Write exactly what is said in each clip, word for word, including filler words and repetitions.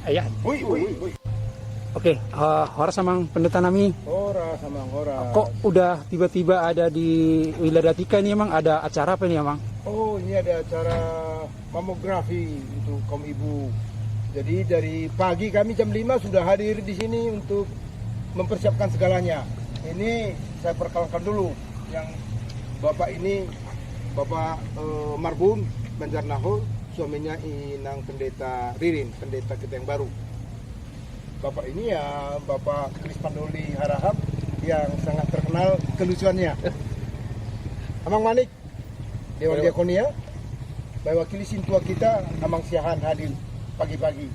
Iya. Oke, eh, horas amang pendeta nami. Horas amang, horas. Kok udah tiba-tiba ada di Wiladatika ini, amang? Ada acara apa ini, amang? Oh, ini ada acara mamografi untuk kaum ibu. Jadi dari pagi kami jam lima sudah hadir di sini untuk mempersiapkan segalanya. Ini saya perkenalkan dulu yang bapak ini, Bapak, eh, Marbun Banjarnahor, suaminya Inang Pendeta Ririn, pendeta kita yang baru. Bapak ini ya Bapak Krispandoli Harahap yang sangat terkenal kelucuannya. Amang Manik, Dewan Diakonia, mewakili sintua kita, Amang Siahaan hadir pagi-pagi.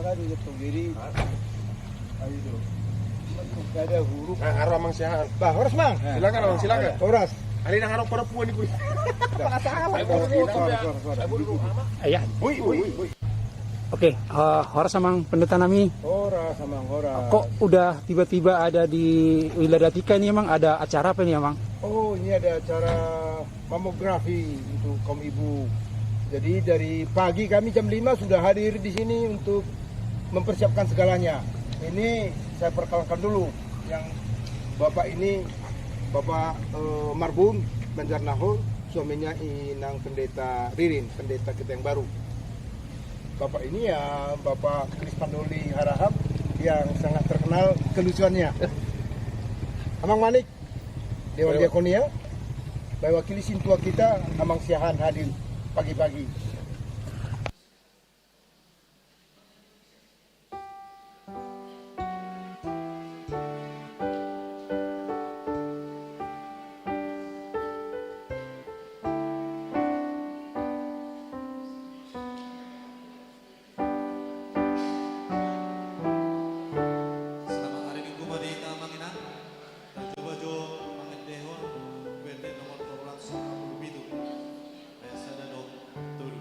Jadi, ayo dong. Ada huruf. Nah, haro amang siahaan. Bah, horas, Mang. Silakan, amang, silakan. Horas. Ada yang haro perempuan ibu. Salah, salah. Iya. Woi, woi, woi. Oke, eh, horas, Amang Pendeta nami. Horas, Amang, horas. Kok udah tiba-tiba ada di Wiladatika ini, Amang? Ada acara apa ini, Amang? Oh, ini ada acara mamografi untuk kaum ibu. Jadi, dari pagi kami jam lima sudah hadir di sini untuk mempersiapkan segalanya. Ini saya perkenalkan dulu, yang bapak ini, Bapak, eh, Marbun Banjarnahor, suaminya Inang Pendeta Ririn, pendeta kita yang baru. Bapak ini ya, Bapak Krispandoli Harahap, yang sangat terkenal kelucuannya. Amang Manik, Dewan Diakonia, mewakili sintua kita, Amang Siahaan hadir pagi-pagi. Selamat hari Minggu ma di hita, Amang Inang. Tacoba jo mangendehon U L D nomor tolu ratus opat pulu pitu, ayat sada dohot tolu.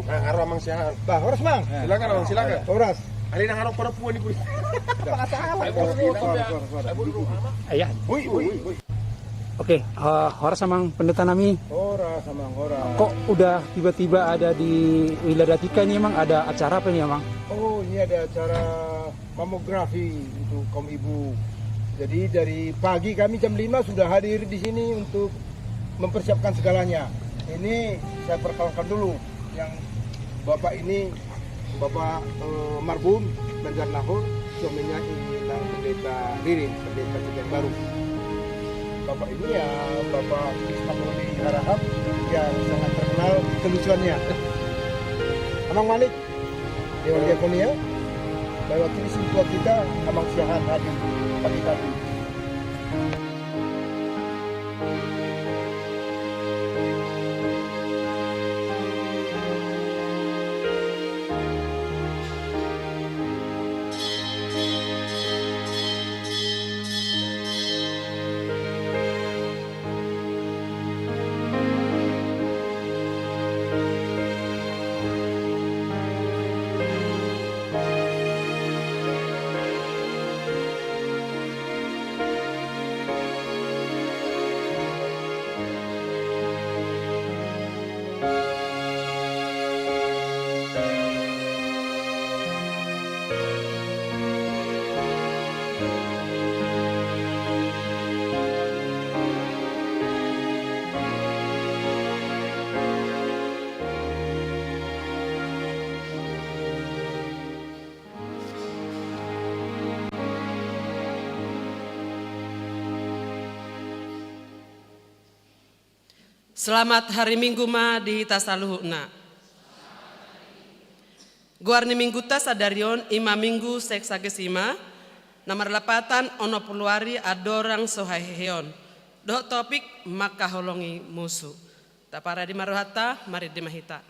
Nah, haro amang siahaan. Bah, horas, Mang. Silakan, amang, silakan. Horas. Ada yang haro perempuan ibu. Salah, salah. Iya. Woi, woi, woi. Oke, eh, horas, Amang Pendeta nami. Horas, Amang, horas. Kok udah tiba-tiba ada di Wiladatika ini, Amang? Ada acara apa ini, Amang? Oh, ini ada acara mamografi untuk kaum ibu. Jadi, dari pagi kami jam lima sudah hadir di sini untuk mempersiapkan segalanya. Ini saya perkenalkan dulu, yang bapak ini, Bapak, eh, Marbun Banjarnahor, suaminya Inang Pendeta Ririn, pendeta Jatibaru. Bapak ini ya, Bapak Krisma Poli Harahap, yang sangat terkenal kelucuannya. Amang Malik, Dewan Diakonia, mewakili sintua kita, Amang Siahaan hadir pagi tadi. Selamat hari Minggu ma di hita saluhutna. Goar ni Minggunta sadari on i ma Minggu Sexagesima, na marlapatan onom pulu ari andorang so haheheon, dohot topik mangkaholongi musu. Taparade ma rohanta, marende ma hita.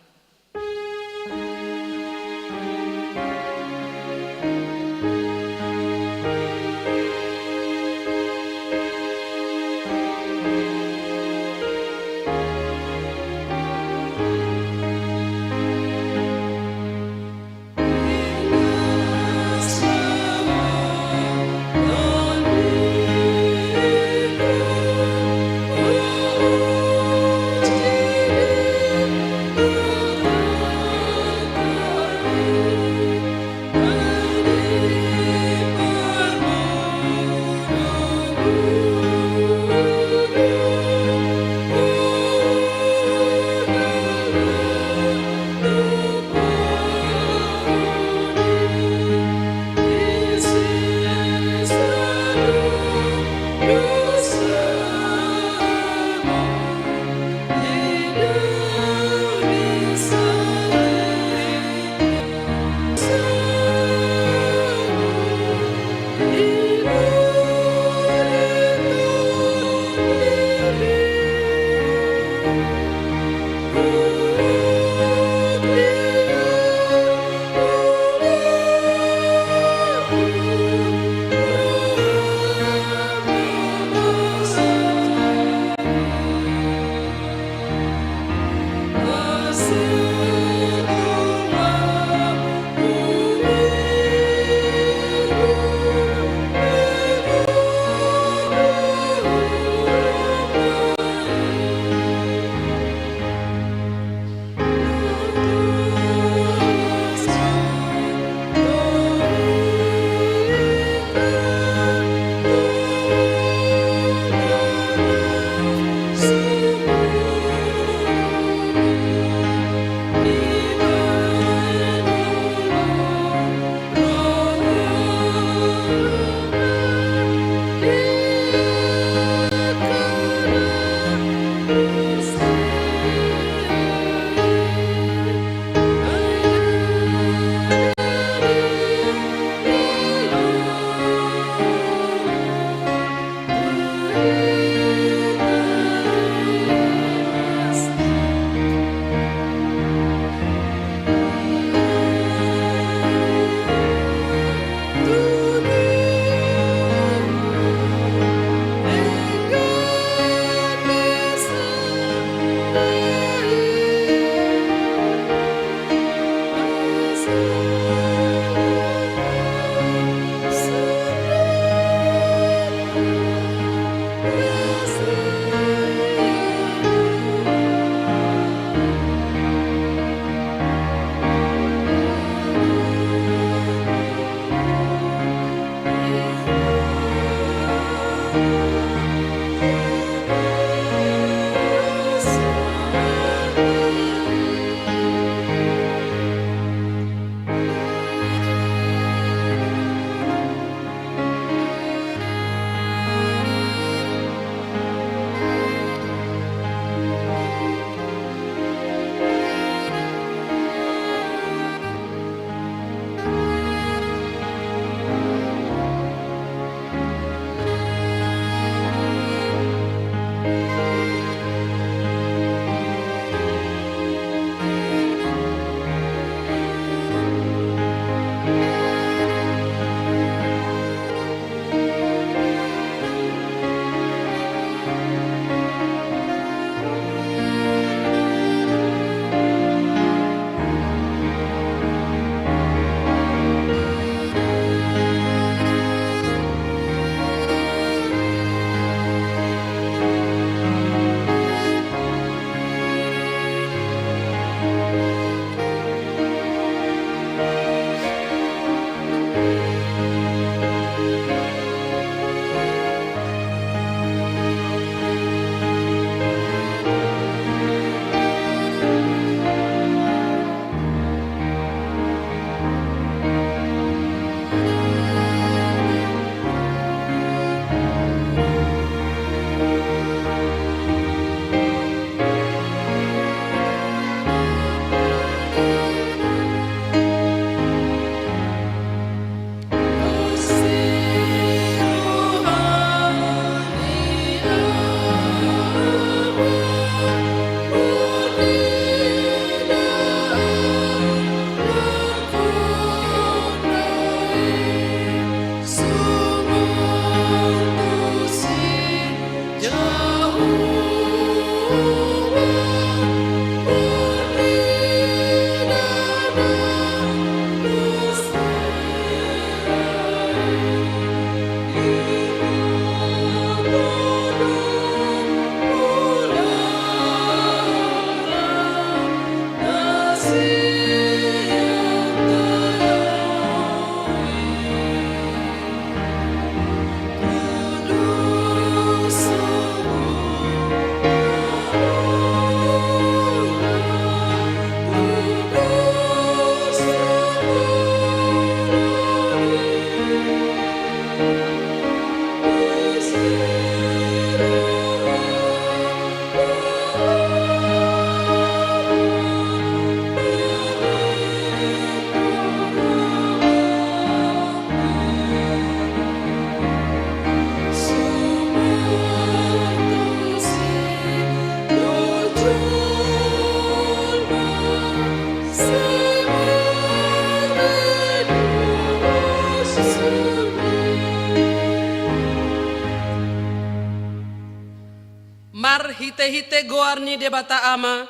Hite-hite goar ni Debata Ama,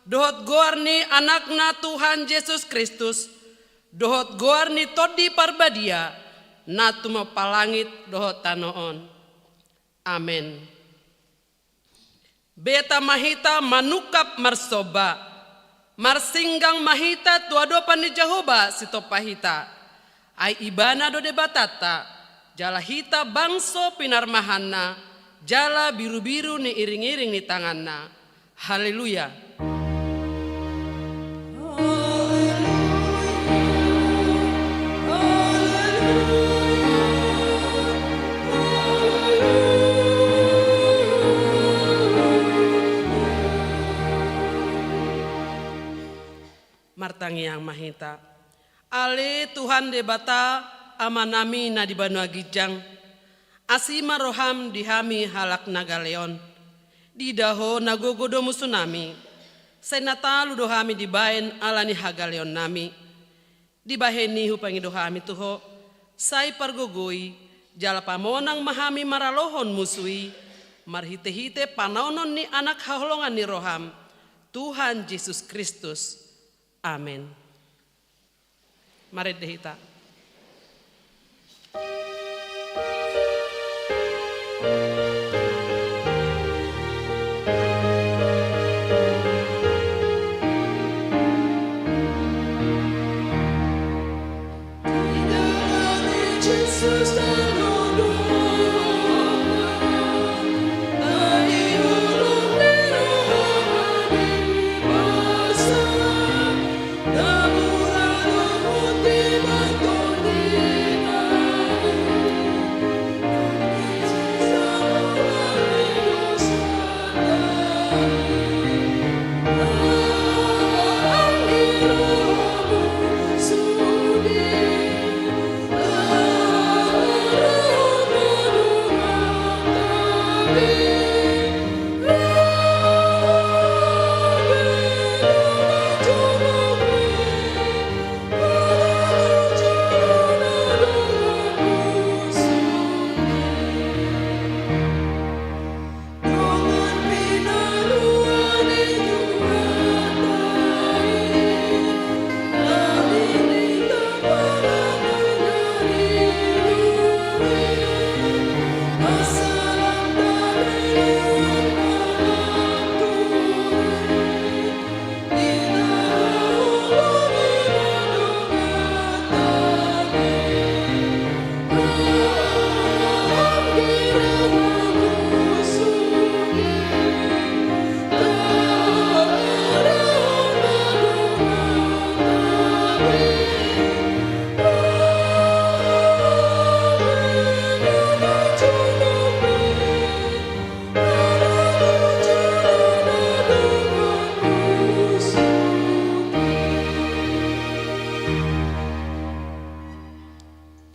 dohot goar ni Anakna Tuhan Jesus Kristus, dohot goar ni Tondi Parbadia, na tumompa langit dohot tano on. Amen. Beta ma hita manungkap marsomba, marsinggang ma hita tu adopan ni Jahowa Sitompa hita. Ai Ibana do Debatanta, jala hita bangso pinarmahanna, jala birubiru ni iringiring ni tanganna. Haleluya. Martangiang ma hita. Ale Tuhan Debata, Amanami na di banua ginjang, asi ma roham di hami halak na gale on. Diida Ho na gogo do musunami, sai na talu do hami dibahen ala ni hagaleonnami. Dibahen i hupangido hami tu Ho, sai pargogoi, jala pamonang ma hami maralohon musu i, marhitehite panaonon ni Anak haholongan ni roham, Tuhan Jesus Kristus. Amen. Marende hita.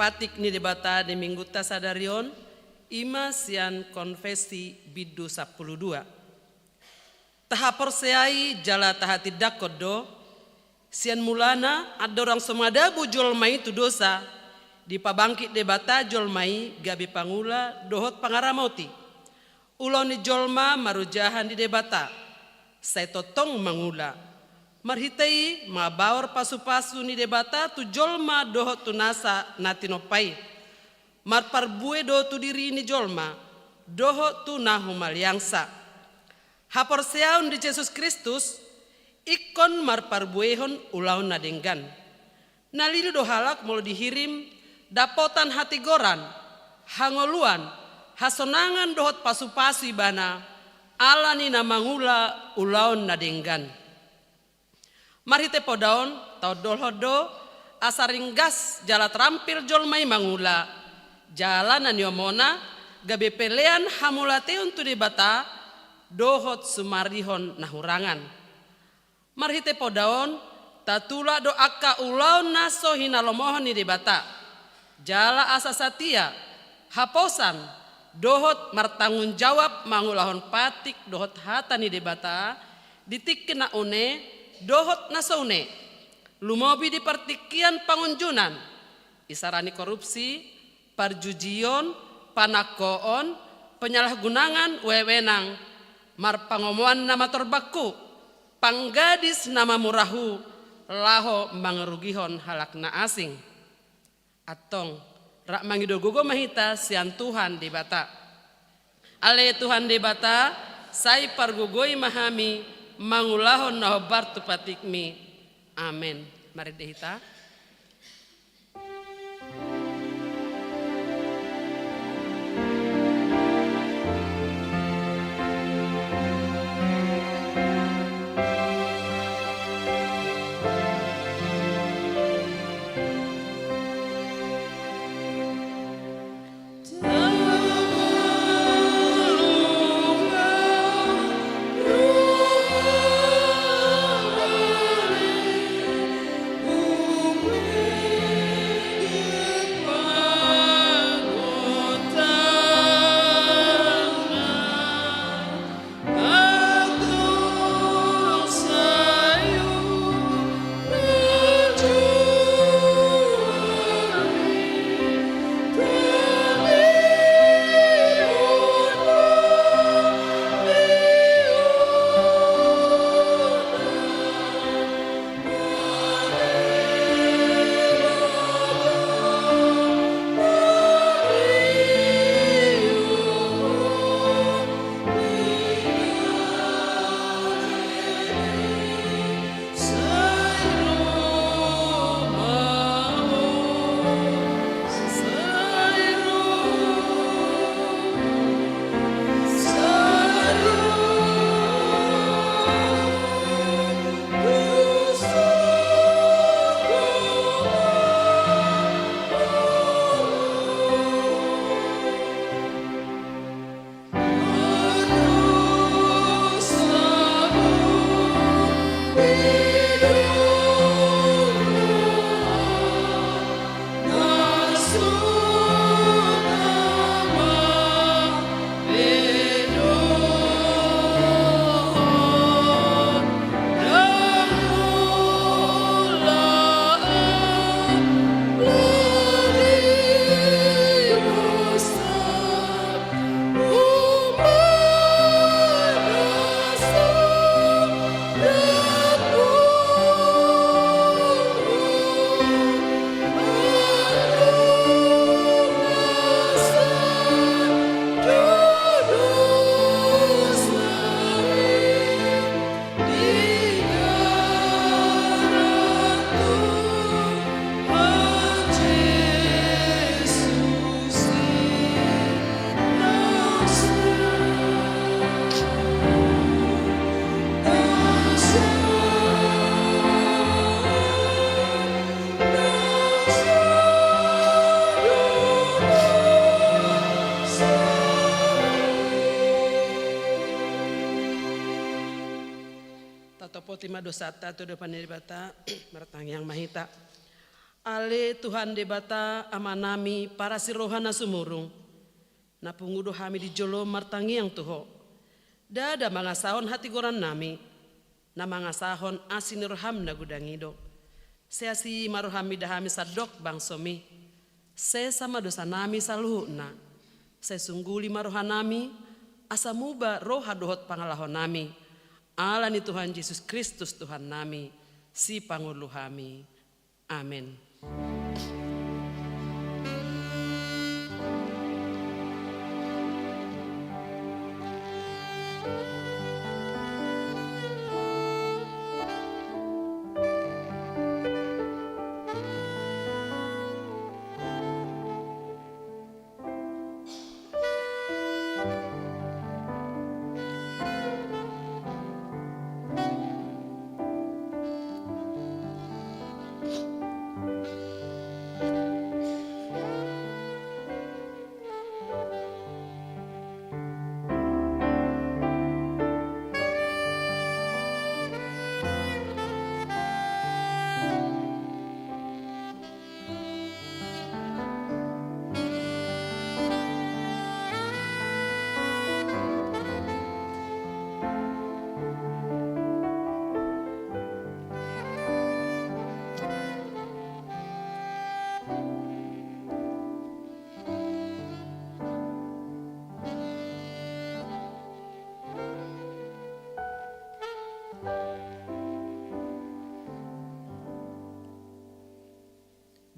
Patik ni Debata di Minggunta sadari on, i ma sian Konfesi bindu sampulu dua. Tahaporseai jala tahatindangkon do, sian mulana andorang so madabu jolma i tu dosa, dipabangkit Debata jolma i gabe pangula dohot pangaramoti. Ulaon ni jolma marojahan di Debata, sai tongtong mangula. Marhite i mabaor pasupasu ni Debata tu jolma dohot tu nasa na tinompa i. Marparbue do tu diri ni jolma, dohot tu na humaliangsa. Haporseaon di Jesus Kristus, ingkon marparbuehon ulaon na denggan. Na lilu do halak molo dihirim, dapotan hatigoran, hangoluan, hasonangan dohot pasupasu ibana, ala ni na mangula ulaon na denggan. Marhite poda on, taondolhon do, asa ringgas jala tarampil jolma i mangula, jala na niomona, gabe pelean hamauliateon tu Debata, dohot sumarihon na hurangan. Marhite poda on, tatulak do angka ulaon na so hinalomohon ni Debata. Jala asa satia, haposan, dohot martanggung jawab mangulahon patik dohot hata ni Debata, di tingki na une, dohot na so une. Lumobi di partingkian pangunjunan, isarani korupsi, parjujion, panangkoon, penyalahgunaan wewenang, Marpangomoan na matorbanghu, panggadis na mamurahu, laho mangarugihon halak na asing. Antong, rap mangido gogo ma hita sian Tuhan Debata. Ale Tuhan Debata, sai pargogoi ma hami mangulahon na hombar tu patikMi. Amen. Marende hita. Tatopoti ma dosanta tu adopan ni Debata. Martangiang ma hita. Ale Tuhan Debata, Amanami, parasi roha na sumurung, na pungu do hami di jolo martangiang tu Ho. Ndada mangasahon hatigorannami, na mangasahon asi ni roham na godang i do. Sai asi ma roham mida hami sandok bangsomi. Sesa ma dosanami saluhutna. Sai sungguli ma rohanami, asa muba roha dohot pangalahonami. Ala ni Tuhan Jesus Kristus Tuhannami, Sipangolu hami. Amen.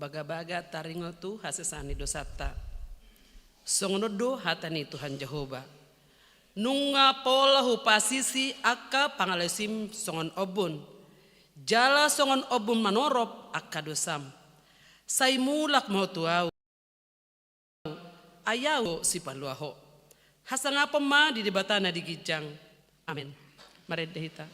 bagabaga taringot tu hasesaan ni dosanta. Songon on do hata ni Tuhan Jahowa: Nunga pola hupasisi angka pangalaosim songon ombun, jala songon ombun manorop angka dosam. Sai mulak ma ho tu Ahu, ai Ahu do sipalua ho. Hasangapon ma di Debata na di ginjang. Amen. Marende hita.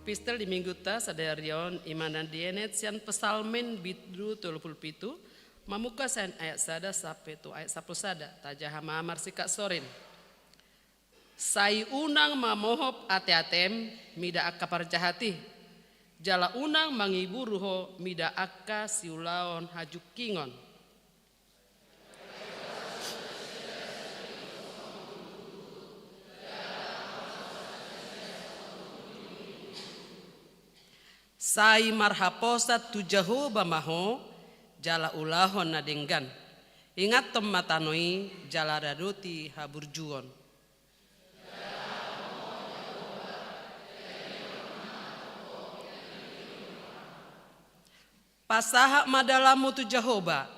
Epistel di Minggunta sadari on i ma na dienet sian Psalmen bindu tolu pulu pitu, mamungka sian ayat sada sampe tu ayat sampulu sada. Tajaha ma marsingkat sorin. Sai unang mamohop ateatem mida angka parjahat i, jala unang mangiburu ho mida angka siulaon hajungkingon. Sai marhaposan tu Jahowa ma ho, jala ulahon na denggan. Ingathon ma tano i, jala radoti haburjuon. Pasahat ma dalanmu tu Jahowa,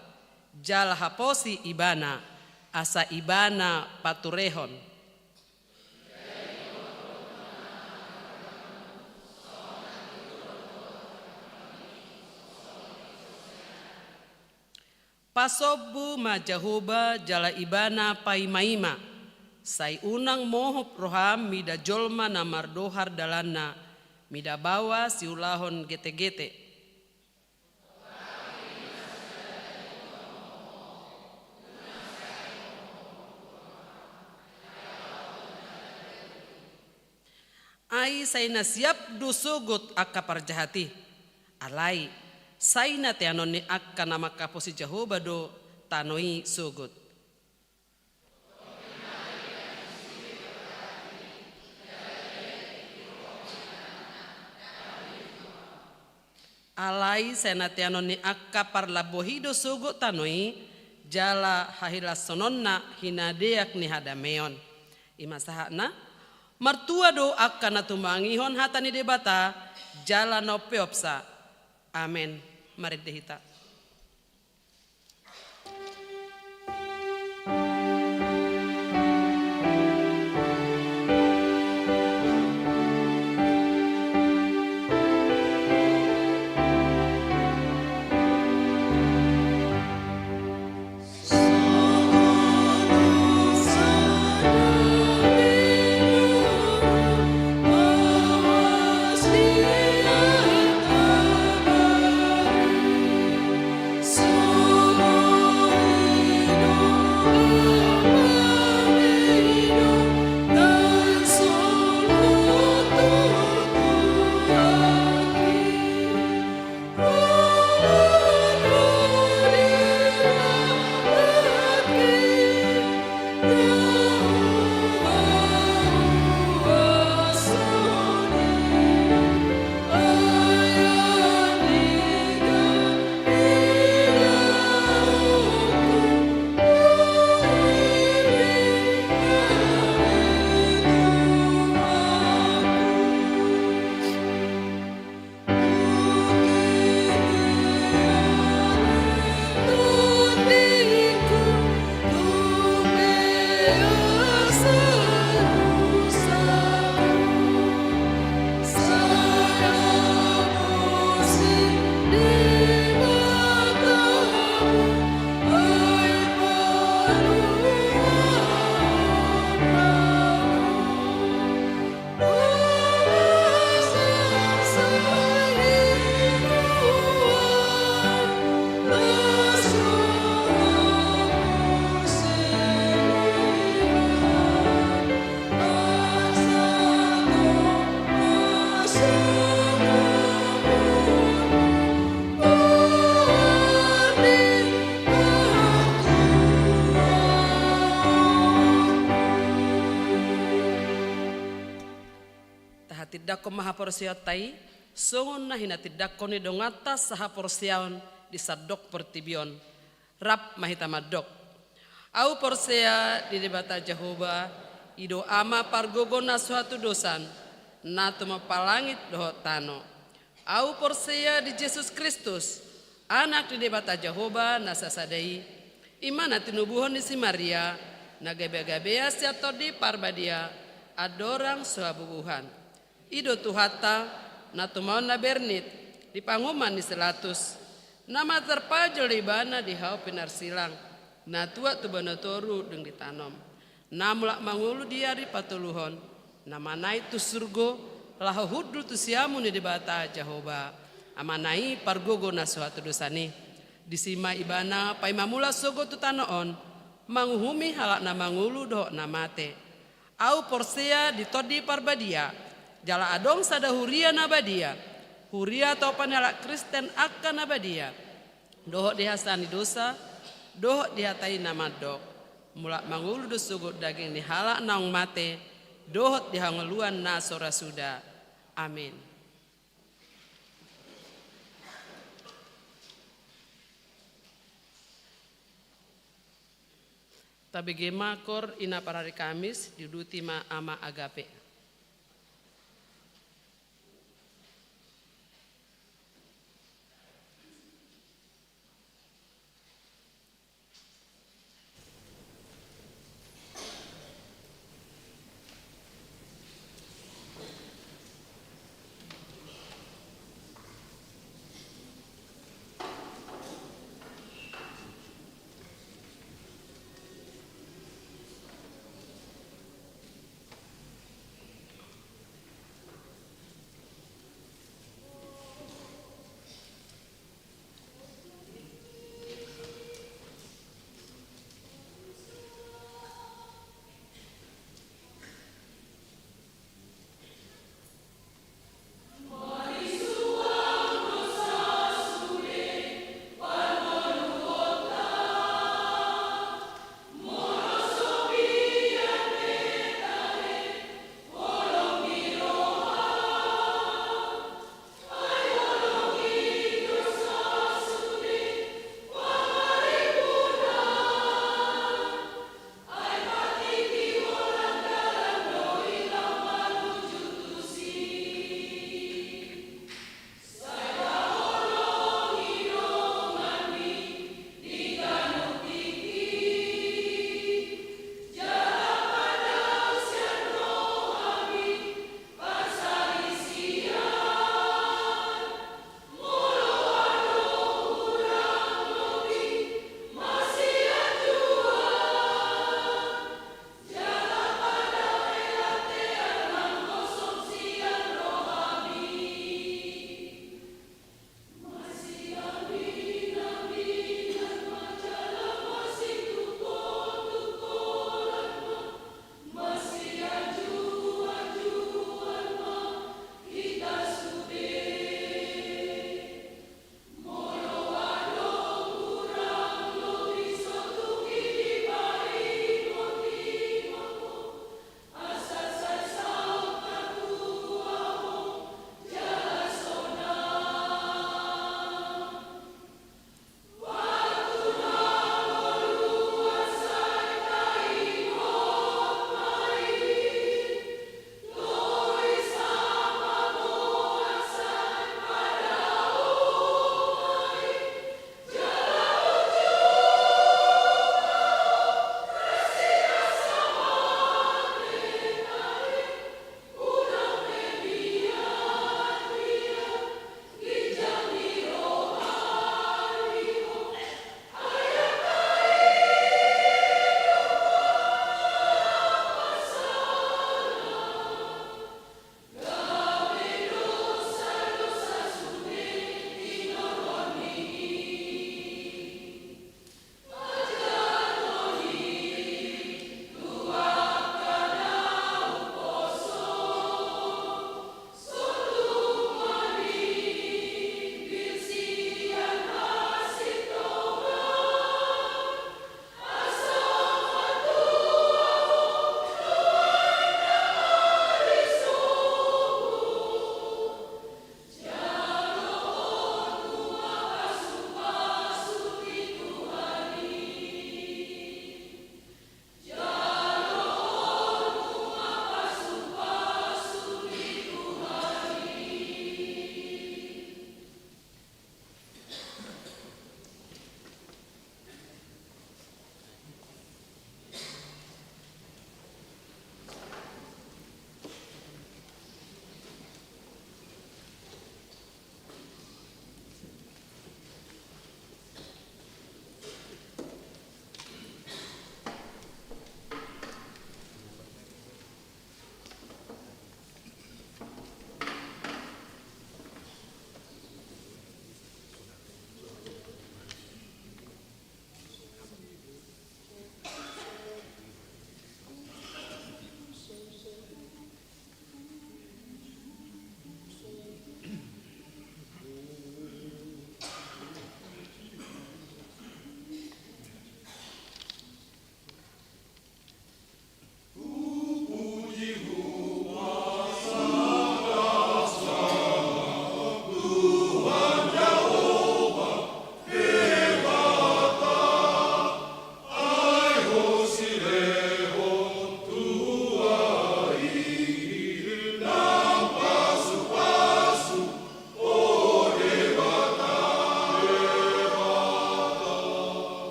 jala haposi Ibana, asa Ibana paturehon. Pasombu ma Jahowa jala Ibana paimaima, sai unang mohop roham mida jolma na mardohar dalanna, mida baoa siulahon getegete. Ai sai na siap do sogot angka parjahat i. Alai, sai na teanon ni angka na manghaposi Jahowa do tano i sogot. Alai sai na teanon ni angka parlamboi do sogot tano i, jala hahilashononna hinadeak ni hadameon. I ma sahatna. Martua do angka na tumangihon hata ni Debata, jala na umpeopsa. Amen. Marende hita. Tindanghon ma haporseaonta i, songon na hinatindanghon ni donganta sahaporseaon di sandok portibi on. Rap ma hita mandok. Ahu porsea di Debata Jahowa, i do Ama pargogo na so hatudosan, na tumompa langit dohot tano. Ahu porsea di Jesus Kristus, Anak ni Debata Jahowa na sasada i, i ma na tinubuhon ni si Maria, na gabe-gabean sian Tondi Parbadia, andorang so habubuhan. I do Tuhanta, na tumaon na bernit, di panguhuman ni si Latus, na mansai tarpajal do Ibana di hau pinarsilang, na tuat tu banua toru dung ditanom. Na mulak mangolu di ari patoluhon, na manaek tu surgo, laho hundul tu siamun ni Debata Jahowa, Amana i pargogo na so hatudosan i. Disi ma Ibana paima mulak sogot tu tano on, manguhumi halak na mangolu dohot na mate. Ahu porsea di Tondi Parbadia, jala adong sada huria na badia, huria tompa ni halak Kristen angka na badia, dohot di hasesaan ni dosa, dohot di hata i na mandok, mulak mangolu do sogot daging ni halak naung mate, dohot di hangoluan na so ra suda. Amin. Tabege ma kor ina parari Kamis, diuduti ma Ama Agape.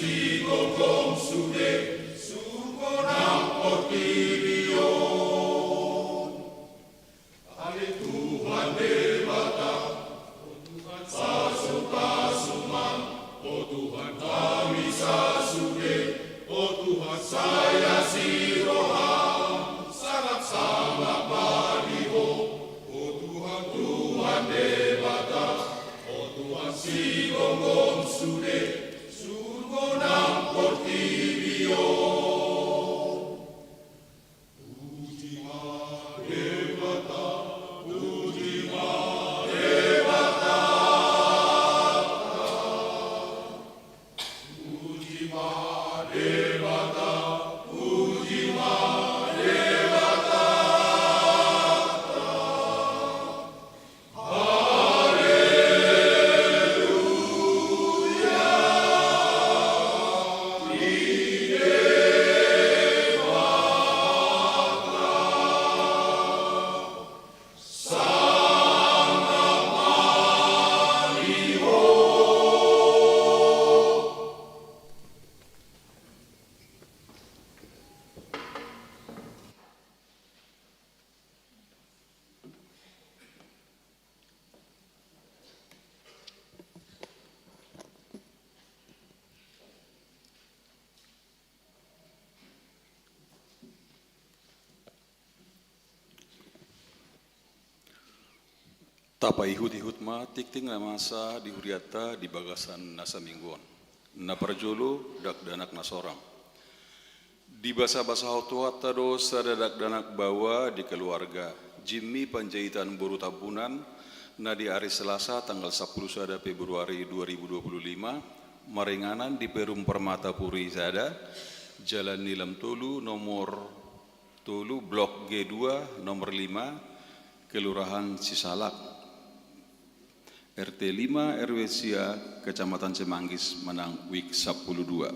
Sigomgom sude surgo nang portibi on. Ale Tuhan Debata, o Tuhan pasupasu ma, o Tuhan pamisa sude, o Tuhan sai asi roha, sangap-sangap ma di Ho, o Tuhan, Tuhan Debata, o Tuhan sigomgom sude, surgo nang portibi on. Tapaihut-ihut ma tingting na masa di hurianta di bagasan na saminggu on. Na parjolo, dakdanak na sorang. Dibasa-basahon Tuhanta do sada dakdanak baoa di keluarga Jimmy Panjaitan boru Tambunan, na di ari Selasa tanggal sampulu sada Februari dua ribu dua puluh lima, maringanan di Perum Permata Puri sada, Jalan Nilam tolu, nomor tolu, Blok G dua, nomor lima, Kelurahan Sisalak, R T lima, R W sia, Kecamatan Cimanggis, manang WIK sampulu dua.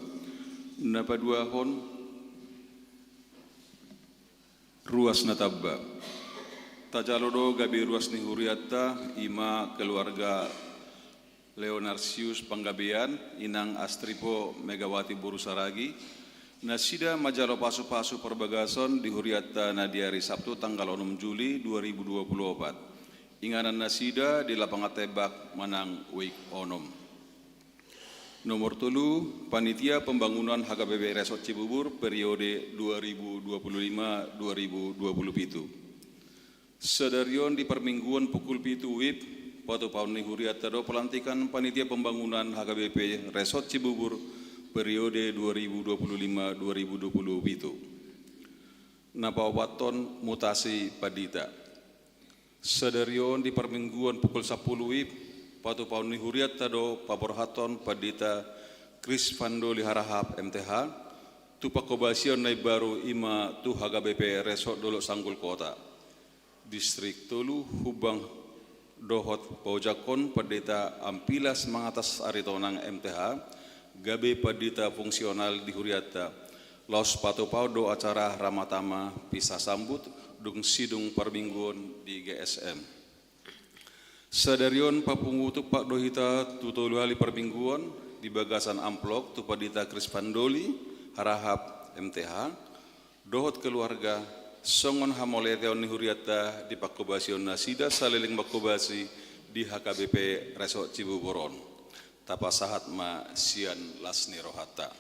Na paduahon, ruas na tamba. Tajalo do gabe ruas ni hurianta, i ma keluarga Leonarsius Panggabean, inang Astripo Megawati boru Saragi, nasida manjalo pasu-pasu parbagason di hurianta na di ari Sabtu tanggal onom Juli dua ribu dua puluh opat. Inganan nasida di Lapangan Tembak manang WIK onom. Nomor tolu, Panitia Pembangunan H K B P Resort Cibubur periode dua ribu dua puluh lima dua ribu dua puluh pitu. Sadari on di parmingguon pukul pitu WIB, patupaon ni hurianta do pelantikan Panitia Pembangunan H K B P Resort Cibubur periode dua ribu dua puluh lima dua ribu dua puluh pitu. Na paopathon, mutasi pandita. Sadari on di parmingguon pukul sampulu WIB, patupaon ni hurianta do paborhathon Pandita Krisfandoli Harahap M T H, tu pangkobasion na imbaru, i ma tu H K B P Resort Dolok Sanggul Kota. Distrik tolu, Humbang, dohot paojakhon Pandita Ampilas Mangatas Aritonang M T H, gabe pandita fungsional di hurianta, laos patupaon do acara ramatama, pisah sambut, dung sidung parmingguon di G S M. Sadari on papungu tumpak do hita tu tolu hali parmingguon, di bagasan amplop tu Pandita Krisfandoli Harahap M T H, dohot keluarga, songon hamauliateon ni hurianta di pangkobasion nasida saleleng mangkobasi di H K B P Resort Cibubur on. Tapasahat ma sian las ni rohanta.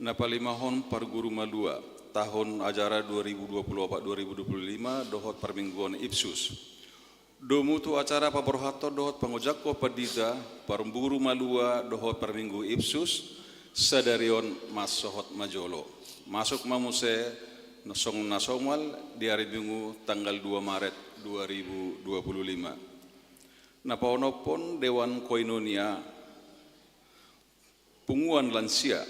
Na palimahon, parguru malua, tahun ajaran dua ribu dua puluh opat dua ribu dua puluh lima, dohot parmingguon Ipsus. Domu tu acara paborhathon dohot pangojakhon pandita, parguru malua dohot parminggu Ipsus, sadari on mansohot ma jolo. Masuk ma muse songon na somal di ari Minggu tanggal dua Maret dua ribu dua puluh lima. Na paonomhon, Dewan Koinonia Punguan Lansia.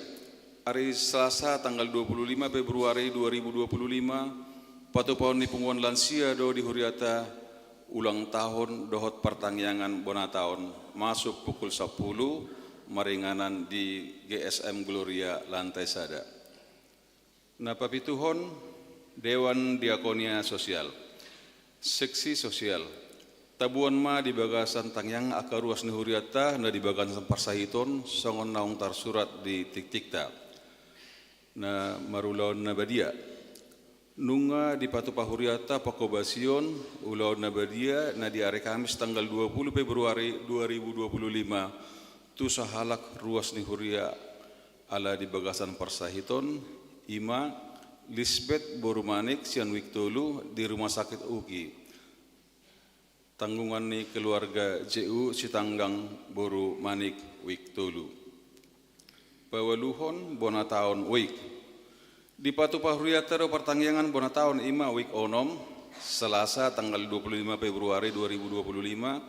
Ari Selasa tanggal dua puluh lima Februari dua ribu dua puluh lima, patupaon ni punguan lansia do di hurianta ulang tahun dohot partangiangan bona taon, masuk pukul sampulu, maringanan di G S M Gloria lantai sada. Na papituhon, Dewan Diakonia Sosial. Seksi sosial. Taboan ma di bagasan tangiang angka ruas ni hurianta na di bagasan parsahiton, songon naung tarsurat di tingtingta. Na marulaon na badia. Nunga dipatupa hurianta panghobasion ulaon na badia na di ari Kamis tanggal dua puluh Februari dua ribu dua puluh lima, tu sahalak ruas ni huria ala di bagasan parsahiton, i ma Lisbet boru Manik sian Wijk tolu di Rumah Sakit Uki. Tanggungan ni keluarga J U Sitanggang boru Manik Wijk tolu. Paualuhon bona taon Wijk. Dipatupa hurianta do partangiangan bona taon i ma Wijk onom, Selasa tanggal dua puluh lima Februari dua ribu dua puluh lima,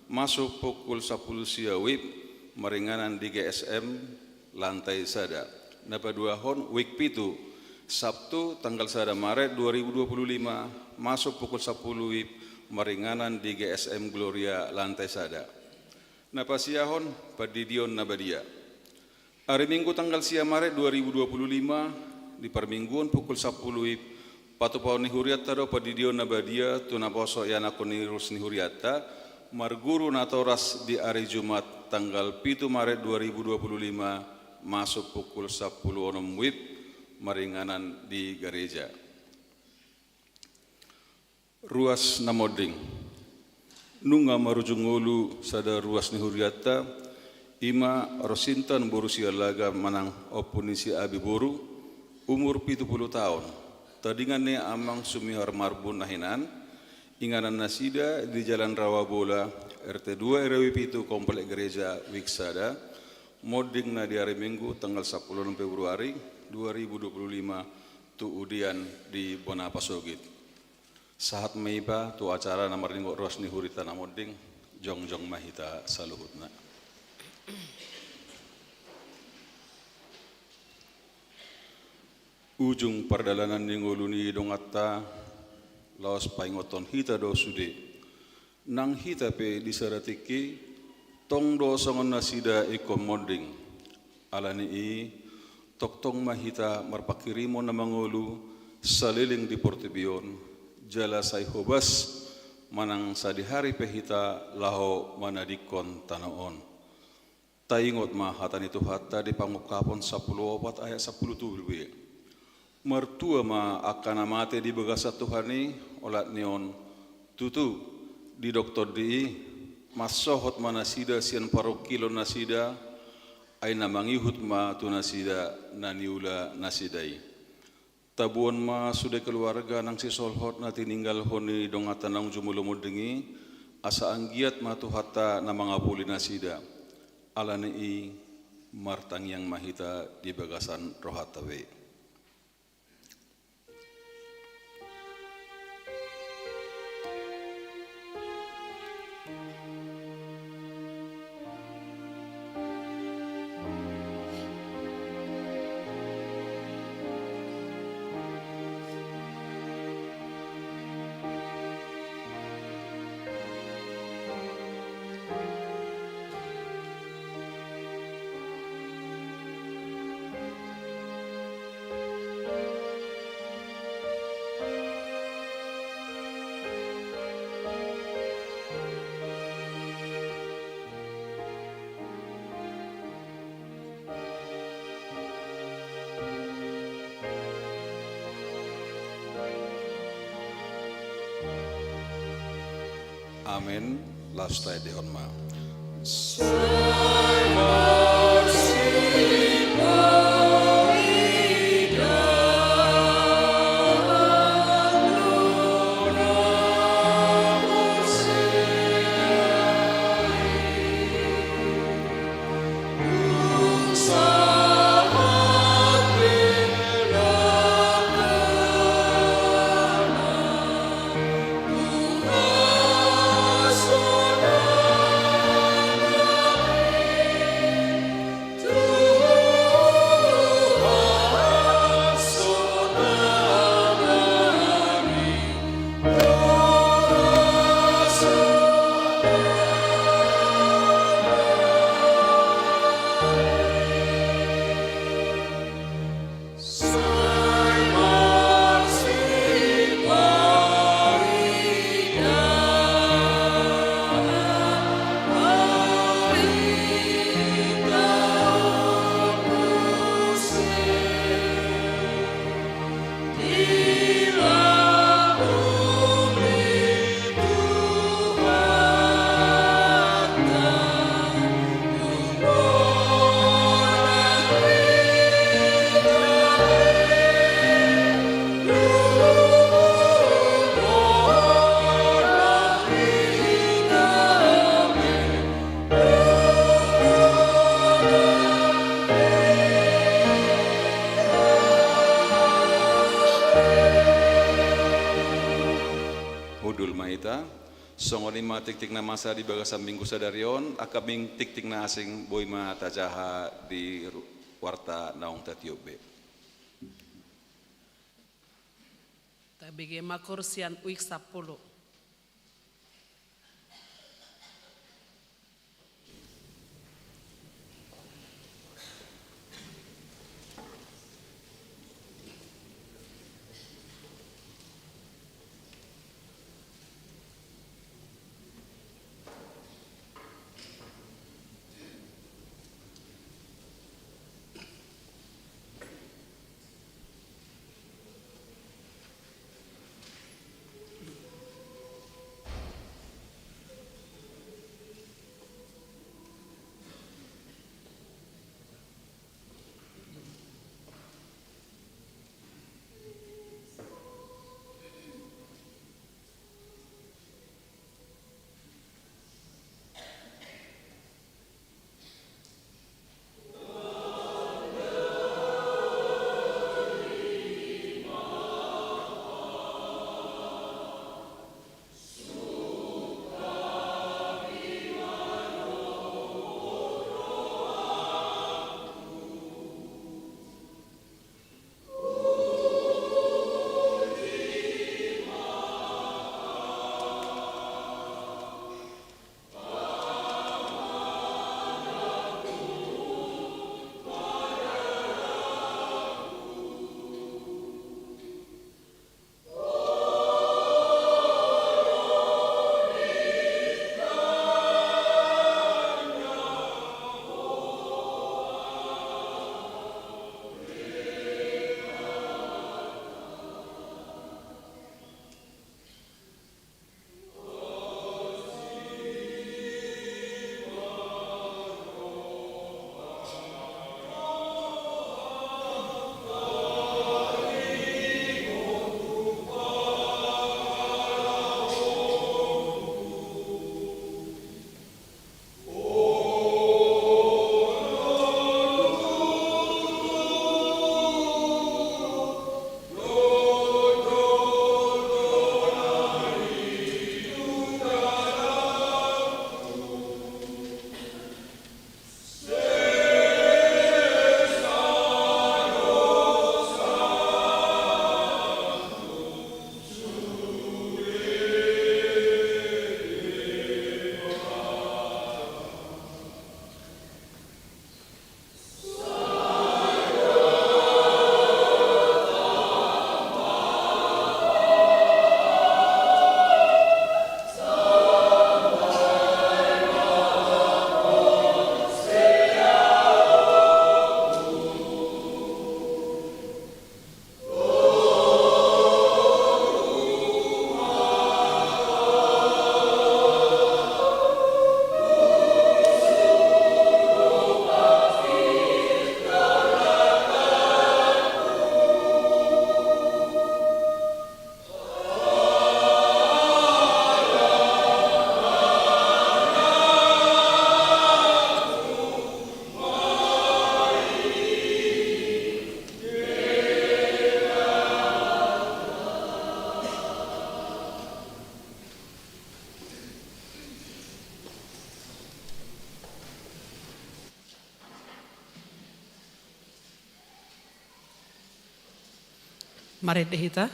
masuk pukul sampulu sia wib, maringanan di G S M lantai sada. Na paduahon Wijk pitu, Sabtu tanggal sada Maret dua ribu dua puluh lima, masuk pukul sampulu wib, maringanan di G S M Gloria lantai sada. Na pasiahon, pandidion na badia. Ari Minggu tanggal sia Maret dua ribu dua puluh lima, di parmingguon pukul sampulu wib, patupaon ni hurianta do pandidion na badia tu naposo ianakhon ni ruas ni hurianta, marguru natoras di ari Jumat tanggal pitu Maret dua ribu dua puluh lima, masuk pukul sampulu onom wib, maringanan di gareja. Ruas na monding. Nunga marujung ngolu sada ruas ni hurianta, i ma Rosintan boru Sialaga manang ompu ni si Abi boru, umur pitu pulu taon. Tadingan ni amang Sumihar Marbun na hinan, inganan nasida di Jalan Rawa Bola, R T dua R W pitu Komplek Gereja Wijk sada, monding na di ari Minggu tanggal sampulu onom Februari dua ribu dua puluh lima, tu udian di bona pasogit. Sahat ma i pa tu acara na marningot ruas ni hurianta na monding, jongjong ma hita saluhutna. Ujung pardalanan ni ngolu ni donganta, laos paingothon hita do sude. Nang hita pe di sada tingki, tong do songon nasida ingkon monding. Ala ni i, tongtong ma hita marpanghirimon na mangolu saleleng di portibi on, jala sai hobas manang sadihari pe hita laho manadingkon tano on. Taingot ma hata ni Tuhanta di Pangungkapon sampulu opat ayat sampulu tolu be. Martua ma angka na mate di bagasan Tuhan i, olat ni on, tutu, didok Tondi i, mansohot ma nasida sian parungkilon nasida, ai na mangihut ma tu nasida na niula nasida i. Taboan ma sude keluarga nang sisolhot na tininggalhon ni donganta naung jumolo monding i, asa anggiat ma Tuhanta na mangapuli nasida. Ala ni i, martangiang ma hita di bagasan rohanta be. Amen. Laos taendehon ma. tingting na masa di bagasan minggu sadari on, angka ming-, tingting na asing boi ma tajaha di ru-, warta naung tatiop be. Tabege ma koor sian uik sampulu. Marende hita.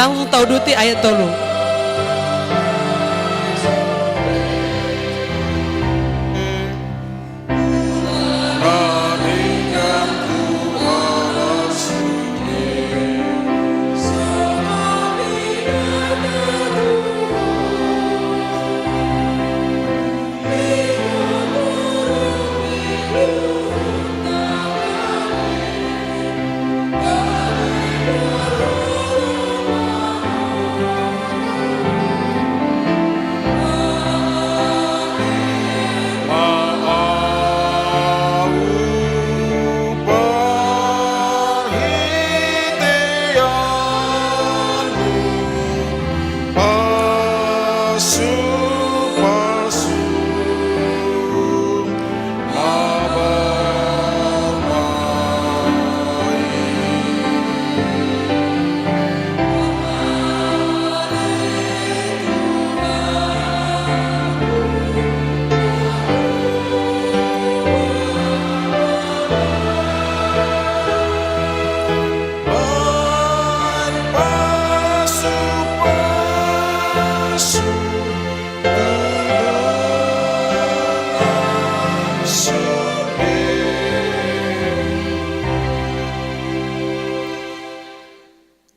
Langsung tauduti ayat tolu.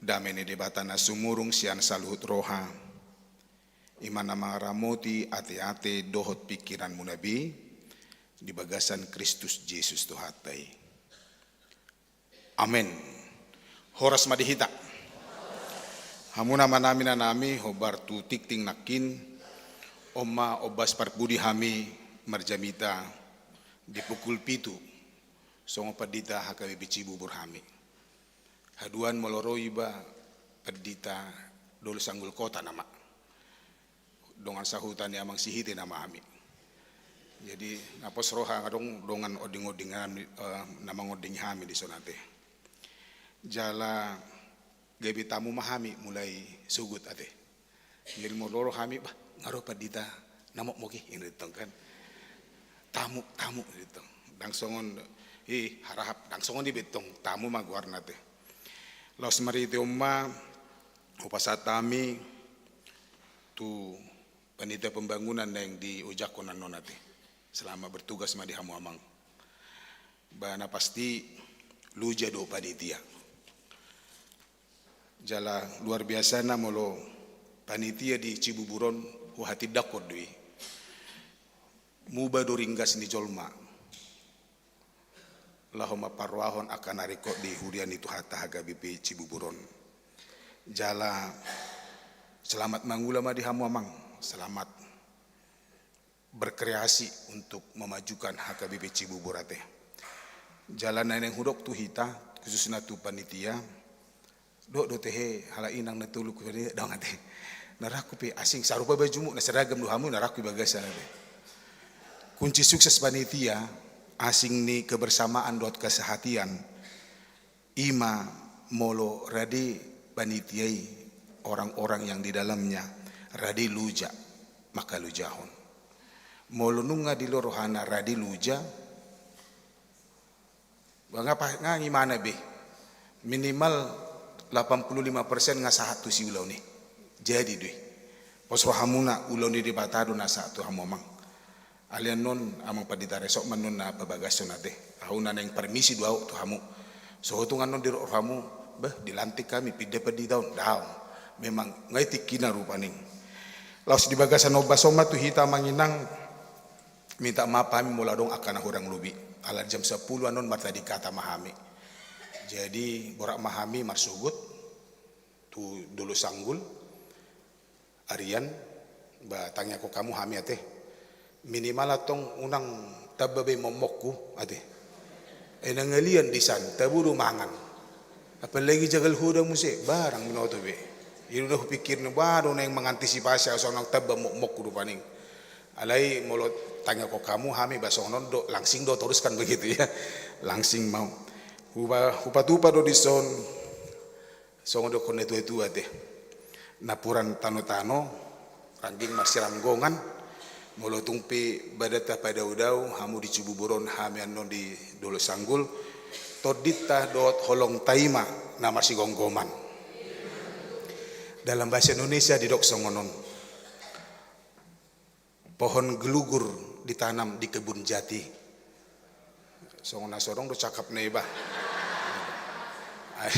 Dame ni Debata na sumurung sian saluhut roha, i ma na mangaramoti ateate dohot pingkiranmuna be di bagasan Kristus Jesus Tuhanta i. Amen. Horas ma di hita. Hamu na manami na nami, hombar tu tingting nangkin, on ma ombas parpudi hami marjamita di pukul pitu, songon pandita H K B P Cibubur hami. Haduan molo ro iba pandita Dolok Sanggul Kota nama. Dongan sahuta ni amang Sihite nama hami. Jadi, na pos roha adong dongan onding-onding hami, eh, na mangondingi hami dison ate. Jala gabe tamu ma hami mulai sogot ate. Jadi molo ro hami, bah, nga ro pandita na mokmok i, inna tong kan. Tamu, tamu, inna tong. Ndang songon, ih, harahap, ndang songon i be tong, tamu ma goarna ate. Laos marhite on ma, hupasahat hami tu panitia pembangunan naeng diojakhon annon ate. Selamat bertugas ma di hamu amang. Ba na pasti loja do panitia. Jala luar biasana molo panitia di Cibubur on, huhatindangkon do i. Muba do ringgas ni jolma laho mamparrohahon angka na ringkot di huria ni Tuhanta H K B P Cibubur on. Jala selamat mangula ma di hamu amang, selamat berkreasi untuk memajukan H K B P Cibubur ate. Jala na naeng hudok tu hita, khususna tu panitia, dohot do tehe halak inang na tolu ku tadi dong ate. Na rangku pe asing, sarupa bajumu, na seragam do hamu, na rangku i bagasan ate. Kunci sukses panitia, asing ni kebersamaan dohot kesehatian, i ma molo rade panitia i, orang-orang yang di dalamnya rade loja, maka lojahon. Molo nunga dilo rohana rade loja, ba nga pa, nga imana be. Minimal delapan puluh lima persen nga sahat tu si ulaon i. Jadi do i. Pos rohamuna, ulaon ni Debata do na sahat tu hamu amang. Alai annon amang pandita resort ma annon na pabagashon ate. Ahu na naeng parmisi do ahu tu hamu. So tung annon didok rohamu, bah, dilantik hami, pinda pandita on, daong. Memang nga i tingkina rupani. Laos di bagasan ombas on ma tu hita amang inang, minta maaf hami molo adong angka na hurang lobi. Ala jam sepuluh annon martading hata ma hami. Jadi borat ma hami marsogot tu Dolok Sanggul, arian, ba tangiangkon hamu hami ate. Minimal antong unang tamba be mokmokku ate. Ai na ngalian disan, tabo do mangan. Apalagi jagal hoda muse, barang binoto be. I do na hupikirna, bah, do naeng mangantisipasi ahu so unang tamba mokmokku do paning. Alai molo tangiangkon hamu hami ba songon on do, langsing do toruskan begitu ya. Langsing mau. Hupa-, hupatupa do dison. Songon didok ni na tua-tua ate. Napuran tano-tano, rangging marsiranggongan, molo tung pe badanta padao-dao, hamu di Cibubur on, hami annon di Dolok Sanggul, tondinta dohot holongta i ma na marsigomgoman. Dalam bahasa Indonesia didok songon on. Pohon gelugur ditanam di kebun jati. Songon na so adong do cakap na iba. Ai,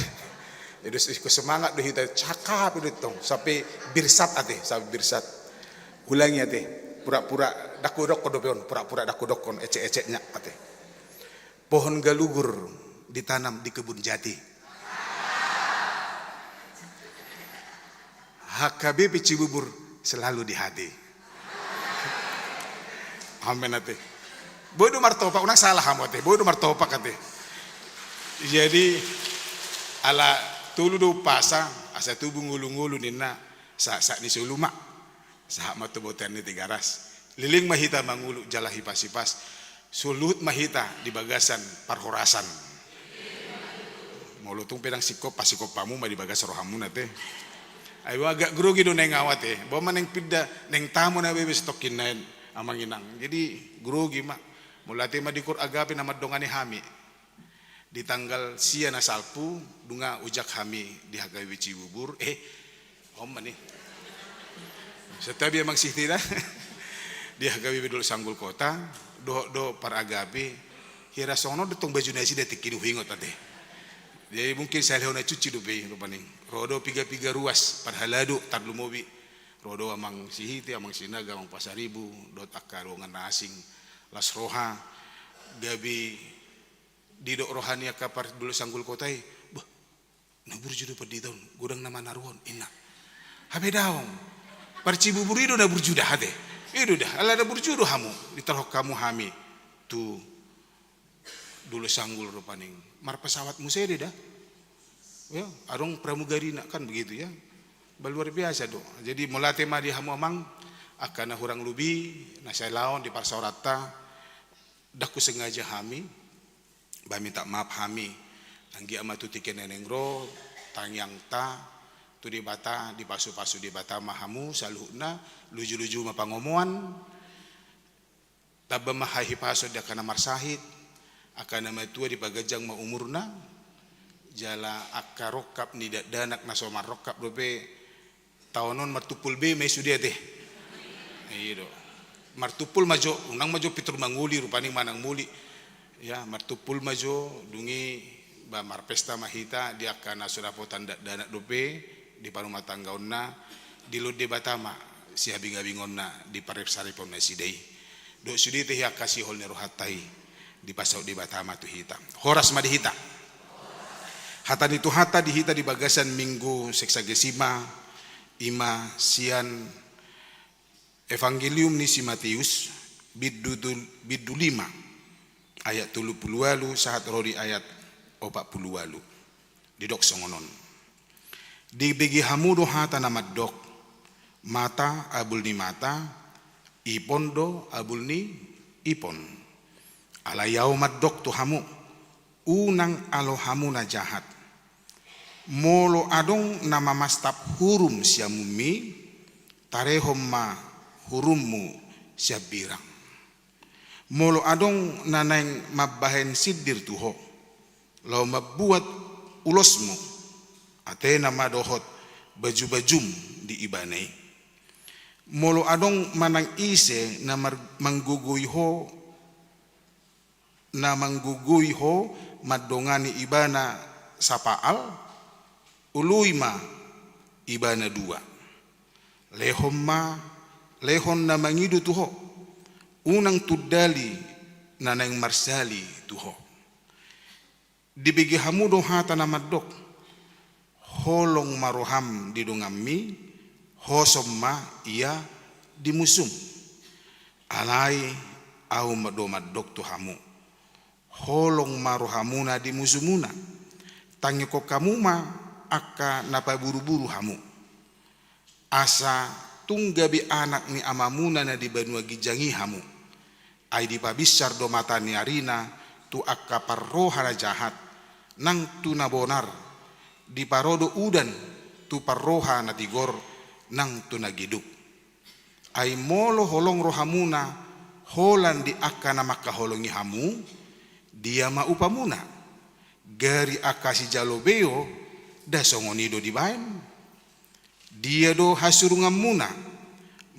jadi, semangat do hita cakap i do tong. Sampe birsat ate, sampe birsat. Ulangi ate. Pura-pura dang hudokkon dope on, pura-pura dang hudokkon, ecek-eceknya ate. Pohon gelugur ditanam di kebun jati. H K B P Cibubur selalu di hati. Amen ate. Boi do martopak, unang salah hamu ate. Boi do martopak ate. Jadi, ala tolu do umpasa, asa tubu ngolu-ngolu ninna, sahat-sahat ni solu ma. Sahat ma tu bontean ni Tigaras. Leleng ma hita mangolu jala hipas-hipas. Suhut ma hita di bagasan parhorasan. Molo tung pe dang singkop, pasingkop hamu ma di bagas rohamuna ate. Ai, agak grogi do naeng au ate. Boha ma naeng pinda, naeng tamu na bebas tokin naeng, amang inang. Jadi grogi ma. Mauliate ma di Koor Agape na mandongani hami. Di tanggal sia na salpu, nunga ojak hami di H K B P Cibubur, eh, on ma ni. Santabi amang sihita. Di H K B P Dolok Sanggul Kota, dohot do Par Agape, hira songon on do tong baju nasida tingki i, huingot ate. Jadi mungkin saleleng na cuci dope i rupani. Ro do piga-piga ruas, parhalado, tarlumobi. Ro do amang sihita, amang Sinaga, amang Pasaribu, dohot angka dongan na asing, las roha, gabe didok roha ni angka Par Dolok Sanggul Kota i, bah, na burju do pandita on, godang na manaruhon, inna. Hape daong. Par Cibubur i do na burju da ate. I do da, ala na burju do hamu, ditarhon hamu hami tu Dolok Sanggul rupani. Marpesawat muse do da. Ya, adong pramugarina kan begitu ya. Ba luar biasa do. Jadi mauliate ma di hamu amang, angka na hurang lobi, na sai laon di parsaoranta, dang husengaja hami, ba minta maaf hami, anggiat ma tu tingki na naeng ro, tangiangta, tu Debata, dipasu-pasu Debata ma hamu, saluhutna, luju-luju ma pangomoan, tamba ma hahipason di angka na marsahit, angka na matua dipaganjang ma umurna, jala angka rongkap ni dakdanak na so marrongkap dope, taon on martumpul be ma i sude ate. I do. Martumpul ma jo, unang ma jo pintor mangoli rupani manang moli. Ya, martumpul ma jo, dung i ba marpesta ma hita di angka na so dapotan dakdanak dope, di parumatanggaonna, dilehon Debata ma sihabingabingonna di parsaripeon nasida i. Dohot sude ate angka sihol ni rohanta i, dipasaut Debata ma tu hita. Horas ma di hita. Hata ni Tuhanta di hita di bagasan Minggu Sexagesima, i ma sian Evangelium ni si Mateus, bindu tul-, bindu lima, ayat tolu pulu ualu, sahat ro di ayat opat pulu ualu. Didok songon on. Dibege hamu do hata na mandok, mata abul ni mata, ipon do abul ni ipon. Alai ahu mandok tu hamu, unang alo hamu na jahat. Molo adong na mamastap hurum siamunmi, tarehon ma hurummu sian birang. Molo adong na naeng mambahen sindir tu ho, laho mambuat ulosmu, atena ma dohot bajubajum di ibana i. Molo adong manang ise na mar-, manggogoi ho, na manggogoi ho mandongani ibana sapaal, oloi ma ibana dua. Lehon ma, lehon na mangido tu ho, unang tundali na naeng marsali tu ho. Dibege hamu do hata na mandok, holong ma roham di donganmi, hosom ma ia di musum. Alai ahu ma do mandok tu hamu, holong ma rohamuna di musumuna, tangihon hamu ma angka na paburuburu hamu. Asa tung gabe anak ni Amamuna na di banua ginjang i hamu. Ai dipabinsar do mata ni arina tu angka parroha na jahat, nang tu na bonar, diparo do udan tu parroha na tigor, nang tu na geduk. Ai molo holong rohamuna holan di angka na mangkaholongi hamu, dia ma upamuna? Gari angka sijalo beo, nda songon i do dibaen? Dia do hasurunganmuna,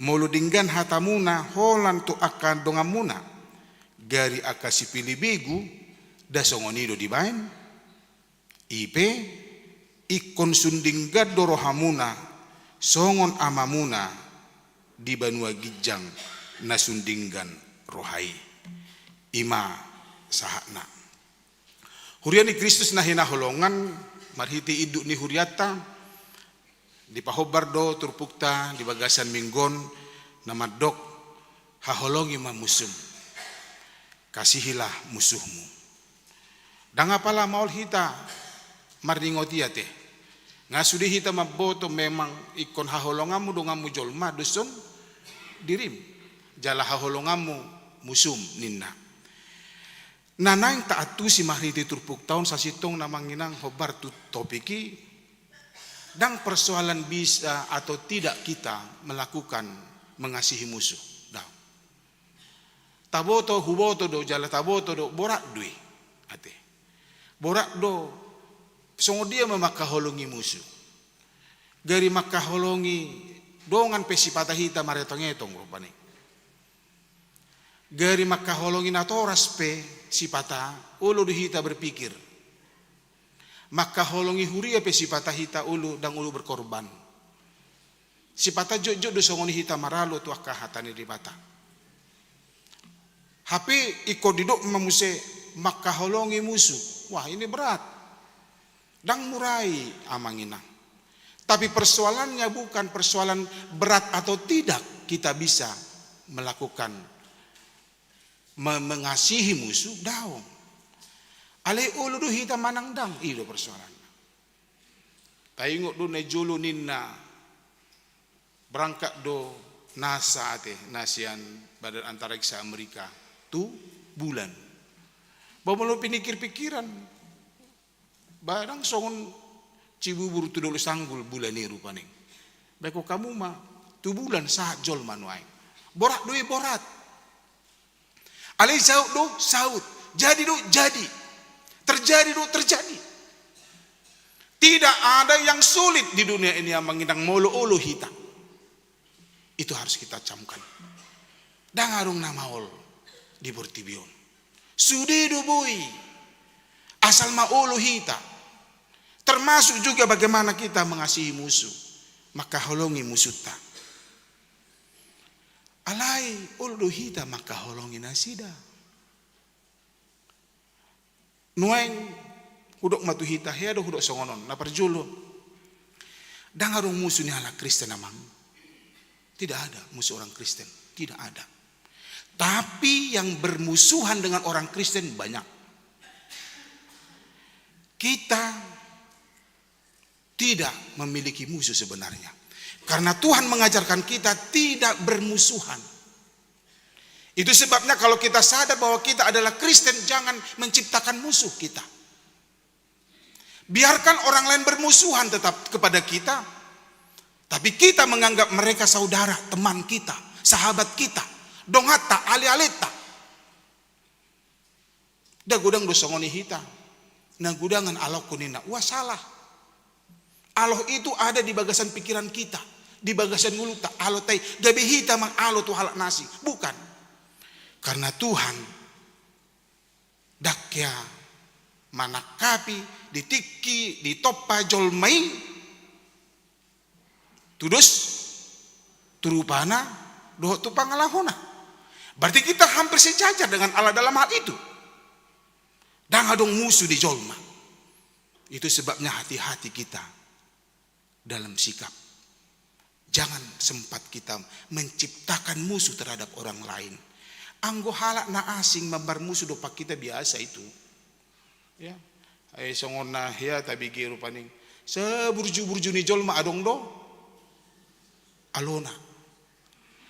molo denggan hatamuna holan tu angka donganmuna, gari angka sipilibegu, nda songon i do dibaen? I pe, ingkon sun denggan do rohamuna, songon amamuna di banua ginjang na sun denggan roha i. I ma sahatna. Huria ni Kristus na hinaholongan, marhite induk ni hurianta, dipahombar do turpukta di bagasan minggu on na mandok, haholongi ma musum, kasihilah musuhmu. Ndang apala maol hita marningot i ate. Nga sude hita mamboto memang ingkon haholonganmu donganmu jolma dos on dirim, jala haholonganmu musum ninna. Na naeng taantusi marhite turpukta on sasintongna amang inang hombar tu topik i, ndang persoalan bisa atau tidak kita melakukan mengasihi musuh. Ndang. Taboto, huboto do, jala taboto do, borat do i. Ate. Borat do, songon dia ma mangkaholongi musu. Gari mangkaholongi dongan pe sipata hita maretong-etong rupani. Gari mangkaholongi natoras pe sipata, olo do hita berpikir. Mangkaholongi huria pe sipata hita olo, ndang olo berkorban. Sipata jotjot do songon i hita maralo tu angka hata ni Debata. Hape ingkon didok ma muse mangkaholongi musu. Wah, ini berat. Ndang mura i amang inang. Tapi persoalannya bukan persoalan berat atau tidak kita bisa melakukan me-, mengasihi musuh, daong. Alai olo do hita manang ndang, i do persoalanna. Taingot do na jolo ninna, berangkat do NASA ate, na sian Badan Antariksa Amerika, tu bulan. Ba molo pinikir-pikiran, ba ndang songon Cibubur tu Dolok Sanggul bulan i rupani. Ba ingkon hamu ma tu bulan sahat jolma nuaeng. Borat do i, borat. Alai saut do saut, jadi do jadi, terjadi do terjadi. Tidak ada yang sulit di dunia ini amang inang molo olo hita. Itu harus kita camkan. Ndang adong na maol di portibi on. Sude do boi. Asal ma olo hita. Termasuk juga bagaimana kita mengasihi musuh. Mangkaholongi musunta. Alai olo do hita mangkaholongi nasida. Nuaeng hudok ma tu hita, hea do hudok songon on. Na parjolo, ndang adong musu ni halak Kristen amang. Tidak ada musuh orang Kristen. Tidak ada. Tapi yang bermusuhan dengan orang Kristen banyak. Kita tidak memiliki musuh sebenarnya. Karena Tuhan mengajarkan kita tidak bermusuhan. Itu sebabnya kalau kita sadar bahwa kita adalah Kristen, jangan menciptakan musuh kita. Biarkan orang lain bermusuhan tetap kepada kita, tapi kita menganggap mereka saudara, teman kita, sahabat kita, donganta, alealeta. Nda godang do songon i hita. Na godangan aloku ninna, ua salah. Alo itu ada di bagasan pikiran kita, di bagasan ngolunta, alo tai, gabe hita mangalo tu halak na asing. Bukan. Karena Tuhan ndang hea manangkapi di tingki, di tompa jolma i, tudos tu rupana dohot tu pangalahona. Berarti kita hampir sejajar dengan Allah dalam hal itu. Ndang adong musu di jolma. Itu sebabnya hati-hati kita dalam sikap. Jangan sempat kita menciptakan musuh terhadap orang lain. Anggo halak na asing mambar musu dompak kita biasa itu. Ya. Ai songon na hea tabege rupani. Saburju-burju ni jolma adong do alona.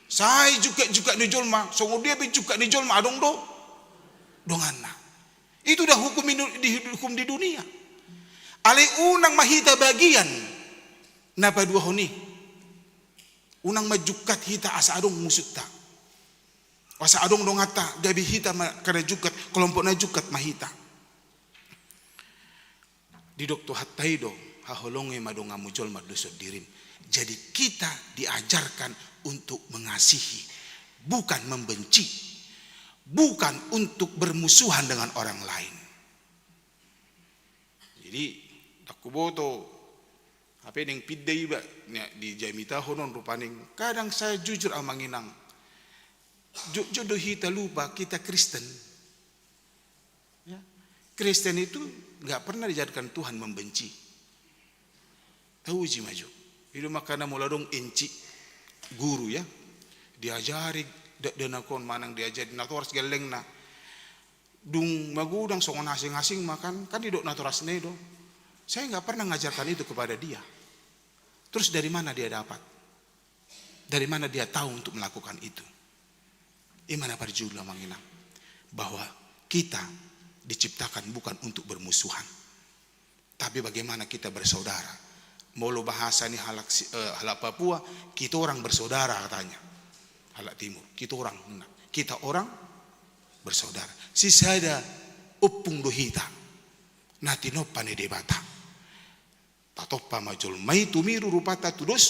Sai jungkat-jungkat ni jolma, songon dia pe jungkat ni jolma adong do donganna. Itu da hukum di, di, hukum di dunia. Alai unang ma hita bagian na paduahon i. Unang ma jungkat hita asa adong musunta. Asa adong donganta, gabe hita ma angka na jungkat, kelompok na jungkat ma hita. Didok Tuhanta i do, haholongi ma donganmu jolma dos on dirim. Jadi kita diajarkan untuk mengasihi, bukan membenci, bukan untuk bermusuhan dengan orang lain. Jadi, ndang huboto, hape naeng pinda iba, na dijamitahon on rupani. Kadang saya jujur amang inang, jujur do hita lupa, kita Kristen. Ya. Kristen itu nggak pernah diajarkan Tuhan membenci. Tauji ma jo. I do makana molo adong encik guru ya, diajari dakdanak on manang diajari natoras gellengna. Dung magodang songon asing-asing ma kan, kan didok natorasna i do. Saya nggak pernah ngajarkan itu kepada dia. Terus dari mana dia dapat? Dari mana dia tahu untuk melakukan itu? I ma na parjolo amang inang, bahwa kita diciptakan bukan untuk bermusuhan, tapi bagaimana kita bersaudara. Molo bahasa ni halak si-, eh, halak Papua, kita orang bersaudara katanya. Halak Timur, kita orang, nah, kita orang bersaudara. Sisada ompung do hita na tinompa ni Debata. Tatompa ma jolma i tumiru rupanta tu dos.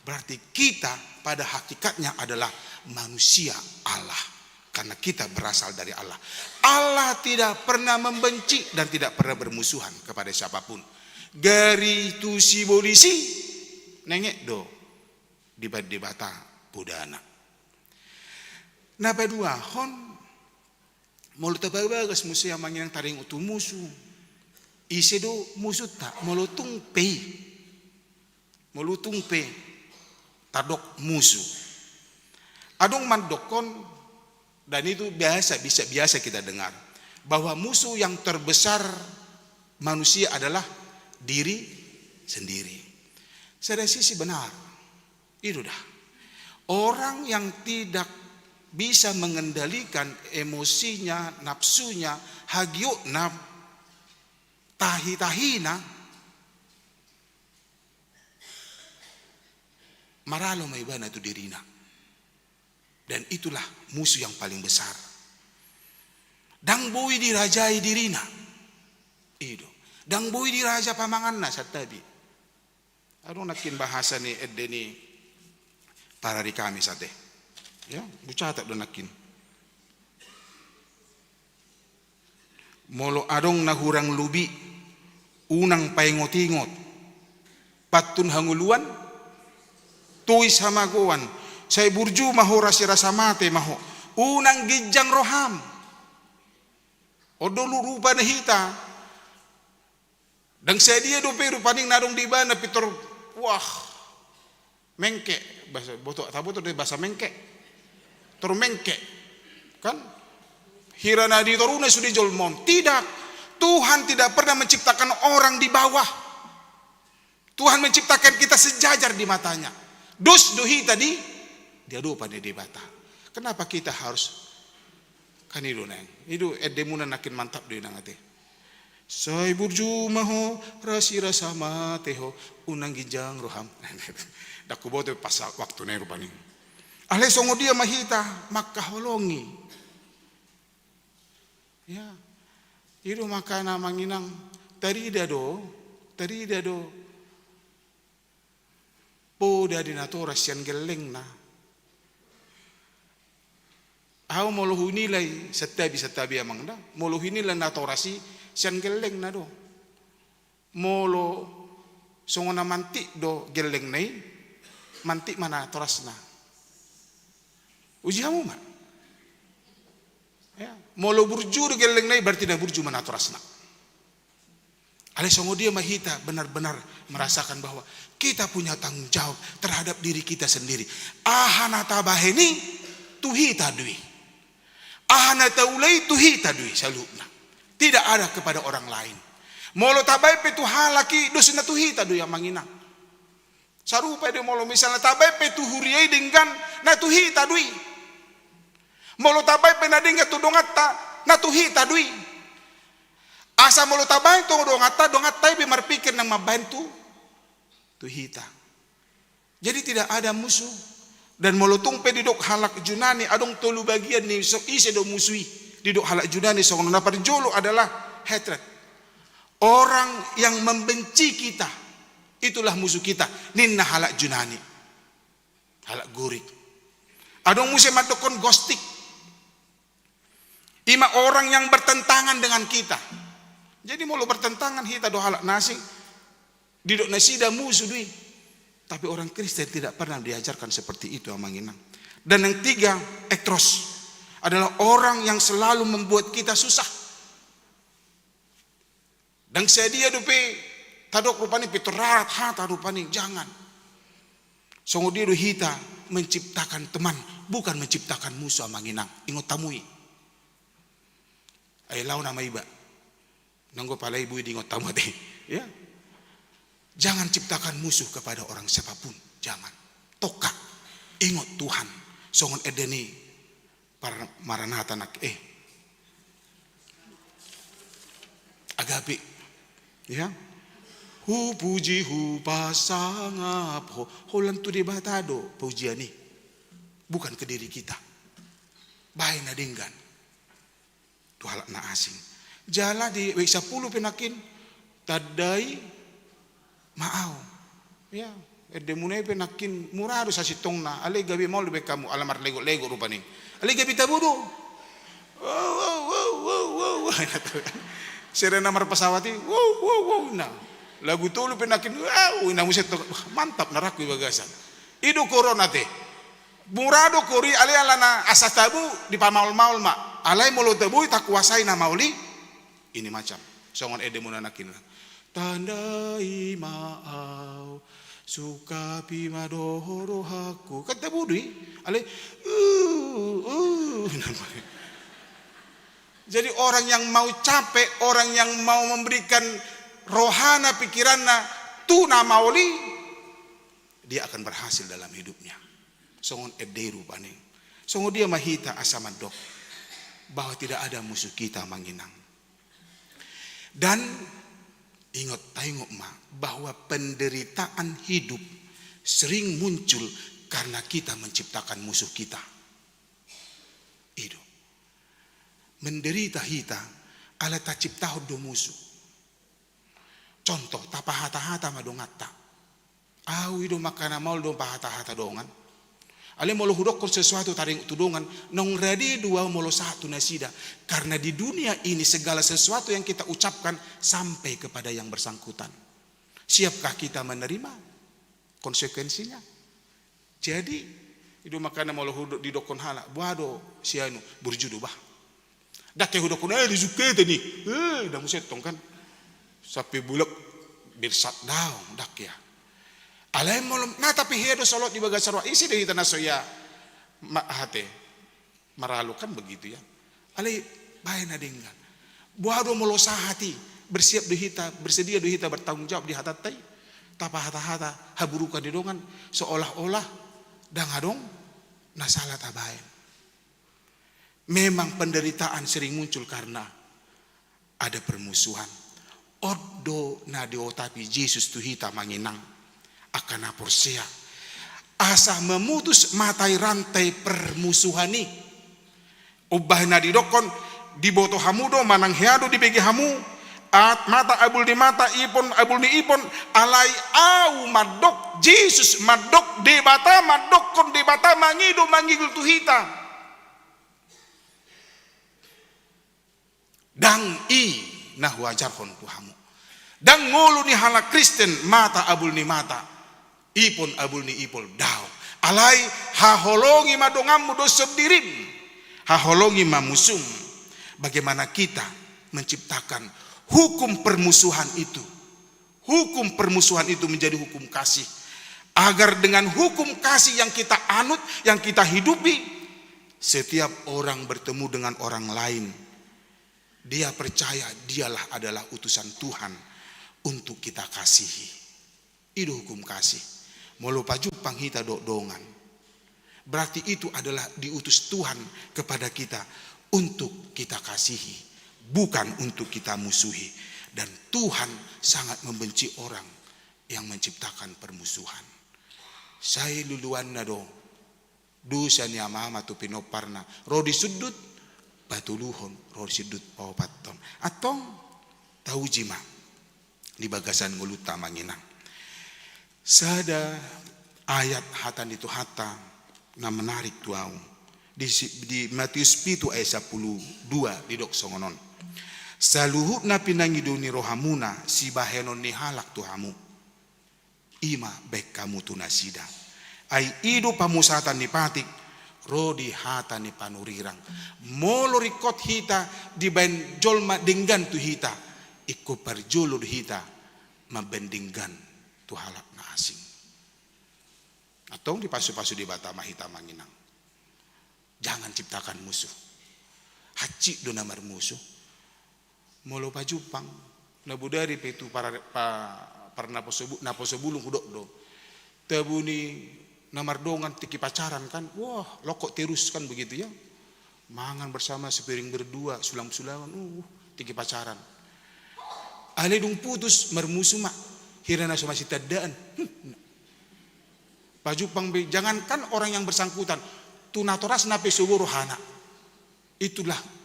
Berarti kita pada hakikatnya adalah manusia Allah. Karena kita berasal dari Allah. Allah tidak pernah membenci dan tidak pernah bermusuhan kepada siapapun. Gari tu sibolis i, naeng do dibaen Debata podana. Na paduahon, molo tabagas muse amang inang taringot tu musu. Ise do musunta? Molo tung pe i. Molo tung pe tadok musu. Adong mandokkon, dan itu biasa, bisa, biasa kita dengar, bahwa musuh yang terbesar manusia adalah diri sendiri. Sada sisi benar. I do da. Orang yang tidak bisa mengendalikan emosinya, nafsunya, hagiotna, tahi-tahina, maralo ma ibana tu dirina. Dan itulah musuh yang paling besar. Ndang boi dirajai dirina. I do. Ndang boi diraja pamanganna santabi. Adong nangkin bahasa ni ende ni parari kami sate. Ya, hucatat do nangkin. Molo adong na hurang lobi, unang paingot-ingot. Pantun hangoluan, tois hamagoan, sai burju ma ho, rasirasa mate ma ho. Unang ginjang roham. On do lu-, rupa ni hita. Ndang sadia dope rupani na adong di ibana pintor, wah, mengke, bahasa, boto, taboto do bahasa mengke. Tor mengke. Kan? Hira na di toruna sude jolma on. Tidak. Tuhan tidak pernah menciptakan orang di bawah. Tuhan menciptakan kita sejajar di mata-Nya. Dos do hita di, di adopan ni Debata. Kenapa kita harus, kan i do nang. I do endemuna nangkin mantap do i nang ate. Sai burju ma ho, rasirasa mate ho, unang ginjang roham. Ndang huboto pas waktu na i rupani. Alai songon dia ma hita mangkaholongi. Ya. I do makana amang inang, tarida do, tarida do poda ni natoras sian gellengna. Ahu molo hunilai, santabi, santabi amang da, molo hunilai natoras i sian gellengna do. Molo songon na mantik do gellengna i, mantik ma natorasna. Uji hamu ma. Ya, molo burju do gellengna i, berarti na burju ma natorasna. Alai songon dia ma hita benar-benar merasakan bahwa kita punya tanggung jawab terhadap diri kita sendiri. Aha na tabahen i, tu hita do i. Aha na taula i, tu hita do i saluhutna. Tidak ada kepada orang lain. Molo tabahen pe tu halak i, dosna tu hita do i amang inang. Sarupa do molo misalna tabahen pe tu huria i denggan, na tu hita do i. Molo tabahen pe na denggan tu donganta, na tu hita do i. Asa molo tabahen tu donganta, donganta i be marpikir nang mambahen tu, tu hita. Jadi tidak ada musuh. Dan molo tung pe didok halak Junani, adong tolu bagian ni so, ise do musu i. Didok halak Junani songon na parjolo adalah hatred. Orang yang membenci kita. Itulah musuh kita, ninna halak Junani. Halak Gorik. Adong muse mandokkon Gnostik. Ima orang yang bertentangan dengan kita. Jadi molo bertentangan hita dohot halak na asing, didok nasida musuh do i. Tapi orang Kristen tidak pernah diajarkan seperti itu, amang inang. Dan yang tiga, ekros, adalah orang yang selalu membuat kita susah. Ndang sadia dope tadok rupani, pintor rarat hata rupani, jangan. Songon dia do hita menciptakan teman, bukan menciptakan musuh, amang inang. Ingot hamu i. Ai laho nama iba. Nanggo pala i boi diingot hamu ate. Ya. Jangan ciptakan musuh kepada orang siapapun. Jangan. Toka. Ingot Tuhan. Songon ende ni par-, Maranatha nangkin, eh. Agape. Ya. Hupuji, hupasangap ho. Holan tu Debata do pujian i. Bukan ke diri kita. Baen na denggan tu halak na asing. Jala di ayat sampulu pe nangkin, tandai ma au. Ya, ende muna i pe nangkin mura do sasintongna, alai gabe maol do baen hamu, ala marlego-lego rupani. Alai gabe tabo do. Wow, wow, wow, wow, wow, wow. Sere na marpasawat i, wow, wow, wow, na. Lagu tolu pe nangkin, wow, na muse tong, wah, mantap na rangku i bagasan. I do korona te. Mura do kori, alai alana asa tabo dipamaol-maol ma. Alai molo tabo i takuasai na maol i. Ini macam. Songon ende muna nangkin. Tandai ma au, sungkapi ma dohot rohangku. Kan tabo do i. Alai, uh, uh. Jadi orang yang mau capek, orang yang mau memberikan rohana, pikiranna tu na maol i, dia akan berhasil dalam hidupnya. Songon ende i rupani. Songon dia ma hita asa mandok bahwa tidak ada musuh kita, amang inang. Dan ingot, taingot ma bahwa penderitaan hidup sering muncul karena kita menciptakan musuh kita. I do. Menderita hita ala taciptahon do musuh. Contoh, tapahata-hata ma donganta. Au i do angka na maol do pahata-hata dongan. Alai molo hudokkon sesuatu taringot tu dongan, naung rade do au molo sahat tu nasida. Karena di dunia ini segala sesuatu yang kita ucapkan sampai kepada yang bersangkutan. Siapkah kita menerima konsekuensinya? Jadi, i do makana molo hudo-, didokkon halak, boha do si anu, burju do bah. Ndang hea hudokkon, eh, rijungkete ni. Eh, ndang muse tong kan. Sampe bulak, birsat daong, ndang hea. Alai molo, na tapi hea do solot di bagasan roha, ise do hita na so hea ma-, ate. Maralu kan begitu ya. Alai baen na denggan. Boha do molo sahat i, bersiap do hita, bersedia do hita bertanggung jawab di hatanta i. Tapahata-hata haburukan di dongan, seolah-olah ndang adong na sala tabaen. Memang penderitaan sering muncul karena ada permusuhan. On do na diotapi Jesus tu hita, amang inang, angka na porsea, asa memutus mata rantai permusuhan i. Umbahen na didokkon, diboto hamu do manang hea do dibege hamu, at mata abul ni mata, ipon abul ni ipon, alai au mandok, Jesus mandok, Debata mandokkon, Debata mangido mangigil tu hita. Ndang i na huajarhon tu hamu. Ndang ngolu ni halak Kristen mata abul ni mata, ipon abul ni ipon, daong. Alai haholongi ma donganmu dohot sondirim. Haholongi ma musum. Bagaimana kita menciptakan hukum permusuhan itu? Hukum permusuhan itu menjadi hukum kasih. Agar dengan hukum kasih yang kita anut, yang kita hidupi, setiap orang bertemu dengan orang lain, dia percaya dialah adalah utusan Tuhan untuk kita kasihi. I do hukum kasih. Molo pajumpang hita dohot dongan, berarti itu adalah diutus Tuhan kepada kita untuk kita kasihi, bukan untuk kita musuhi. Dan Tuhan sangat membenci orang yang menciptakan permusuhan. Sai luluanna do dosa ni ama-ama tu pinomparna, ro di sundut patoluhon, ro di sundut paopathon. Antong, tauji ma di bagasan ngolunta, amang inang. Sada ayat hata ni Tuhanta na menarik tu ahu. Di, di Matius pitu ayat sapuluh dua didok songon on. Saluhut na pinangido ni rohamuna sibahenon ni halak tu hamu, i ma baen hamu tu nasida. Ai i do pamusatan ni patik ro di hata ni panurirang. Molo ringkot hita dibaen jolma denggan tu hita, ingkon parjolo do hita mambaen denggan tu halak na asing. Antong dipasupasu Debata ma hita amang inang. Jangan ciptakan musuh. Hansit do na marmusu. Molo pajumpang, na bodari pe tu para, pa, para naposo bu-, naposo bulung hudok do. Tabo ni na mardongan tingki pacaran kan, wah, lokok terus kan begitu ya. Mangan bersama sepiring berdua, sulam-sulaman, uh, tingki pacaran. Alai dung putus, marmusu ma, hira na so masitandaan. Hmm. Pajumpang be, jangankan orang yang bersangkutan, tu natorasna pe sogo rohana. Itulah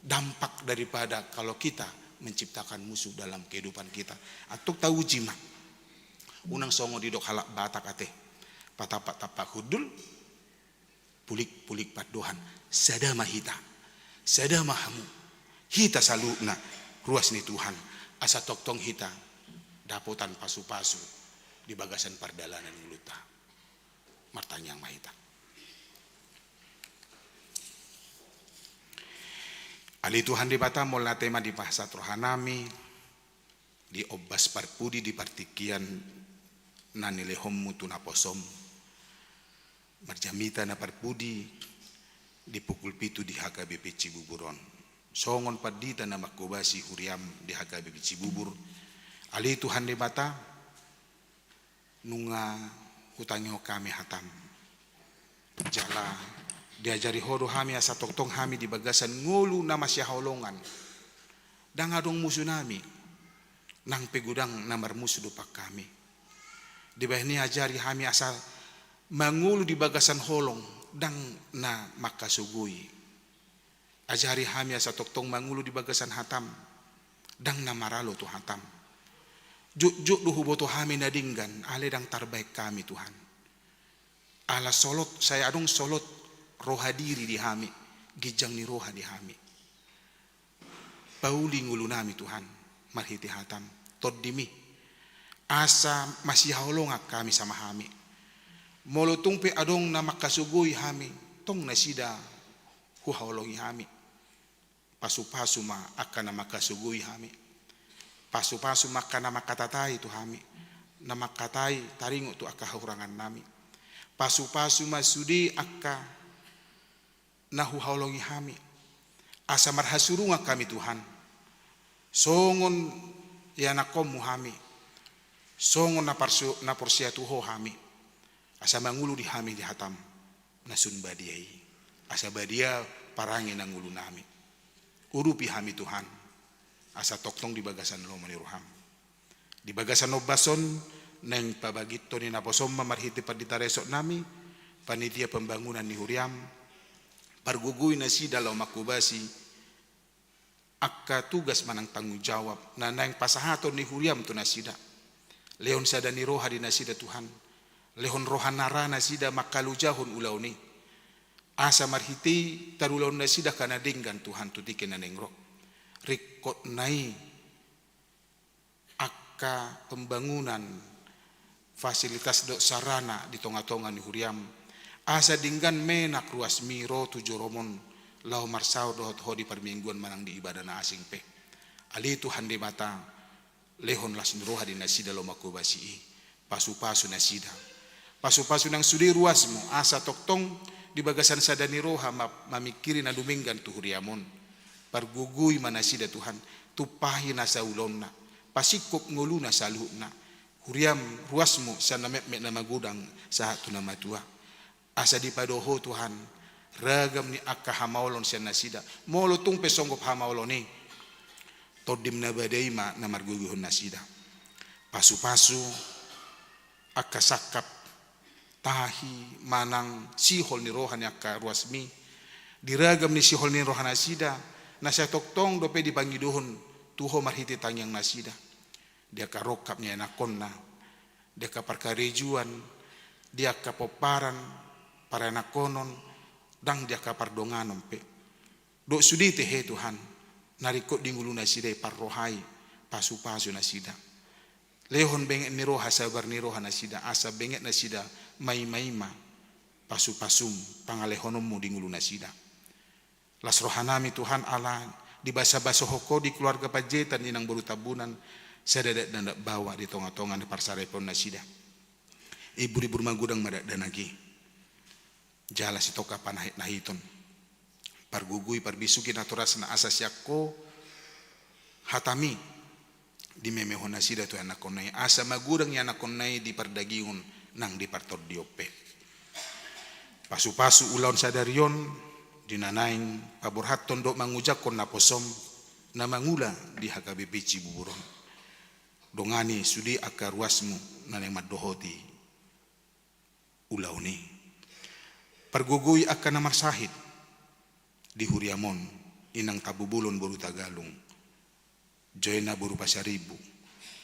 dampak daripada kalau kita menciptakan musuh dalam kehidupan kita. Antong tauji ma. Unang songon didok halak Batak ate. Patampak-tampak hundul, pulik-pulik pandohan. Sada ma hita. Sada ma hamu. Hita saluhutna ruas ni Tuhan. Asa tongtong hita dapotan pasupasu di bagasan pardalanan ngolunta. Martangiang ma hita. Ale Tuhan Debata, mauliate ma dipasahat rohanami di ombas parpudi di partingkian na nilehonmu tu naposom. Marjamita na parpudi di pukul pitu di H K B P Cibubur on. Songon pandita na manghobasi huriam di H K B P Cibubur. Ale Tuhan Debata, nunga hutangihon hami hatam. Jala diajari ho do hami asa tongtong hami di bagasan ngolu na masihaholongan. Ndang adong musu nami, nang pe godang na marmusu dompak hami. Dibahen i ajari hami asa mangolu di bagasan holong, ndang na mangkasogoi. Ajari hami asa tongtong mangolu di bagasan hatam, ndang na maralo tu hatam. Jotjot do huboto hami na denggan, alai ndang tarbaen hami Tuhan. Ala solot, sai adong solot roha diri di hami, ginjang ni roha di hami. Pauli ngolunami Tuhan, marhite hatam, tondimi. Asa masihaholongan hami sama hami. Molo tung pe adong na mangkasogoi hami, tong nasida huhaholongi hami. Pasupasu ma angka na mangkasogoi hami. Pasupasu ma angka na mangkatatai tu hami. Na mangkatai taringot tu angka hahurangannami. Pasupasu ma sude angka na huhaholongi hami. Asa marhasurungan hami Tuhan. Songon ianakkonmu hami. Songon na parsu-, na porsea tu ho hami. Asa mangolu di hami di hatam na sun badia i. Asa badia parange na ngolunami. Urupi hami Tuhan. Asa tongtong di bagasan lomo ni roham. Di bagasan ombas on, naeng pabagiton ni naposom ma marhite pandita resort nami, panitia pembangunan ni huriam, pargogoi nasida laho manghobasi, angka tugas manang tanggung jawab, na naeng pasahaton ni huriam tu nasida. Lehon sada ni roha di nasida Tuhan, lehon roha na ra nasida mangkalojahon ulaon i. Asa marhite i tarulaon nasida angka na denggan Tuhan tu tingki na naeng ro. Ringkot na i angka pembangunan fasilitas dohot sarana di tonga-tonga ni huriam. Asa denggan menak ruasmi ro tu joromon laho marsaor dohot ho di parmingguan manang di ibadah na asing pe. Ale Tuhan Debata, lehon las ni roha di nasida laho manghobasi i. Pasupasu nasida. Pasupasu nang sude ruasmu, asa tongtong di bagasan sada ni roha ma-, mamingkiri na dumenggan tu huriam on. Pargogoi ma nasida Tuhan, tumpahi nasa ulaonna, pasingkop ngoluna saluhutna. Huriam ruasmu sian na metmet na magodang sahat tu na matua. Asa dipado ho Tuhan, ragam ni angka hamaolon sian nasida. Molo tung pe songgop hamaolon i, tondim na badia i ma na margogoihon nasida. Pasupasu, angka sangkap, tahi, manang, sihol ni roha ni angka ruasmi, di ragam ni sihol ni roha nasida, na sai tongtong dope dipangidohon, tu ho marhite tangiang nasida. Di angka rongkap ni anakkonna, di angka parkarejoan, di angka pomparan, paranakonon, ndang di angka pardonganon pe. Dohot sude tehe Tuhan, na ringkot di ngolu nasida i parrohai, pasupasu nasida. Lehon benget ni roha, sabar ni roha nasida, asa benget nasida maimaima pasupasum, pangalehononmu di ngolu nasida. Las rohanami Tuhan, ala dibasabasohon Ho di keluarga Panjaitan, inang boru Tambunan, sada adat na ndang baoa di tongatonga ni parsaripeon nasida. Ibur-ibur magodang ma dakdanak i. Jala sitongka panahitnahiton. Pargogoi, parbisuhi natorasna asa sian Ho hatami dimemehon nasida tu ianakhonna i, asa magodang ianakhonna i di pardagingon nang di partondion pe. Pasupasu ulaon sadari on, di na naeng paborhathon dohot mangojakhon naposom na mangula di H K B P Cibubur on. Dongani sude angka ruasmu na naeng mandohoti ulaon i. Pargogoi angka na marsahit di huriam on, inang Tambubolon boru Tagalung, Joena boru Pasaribu,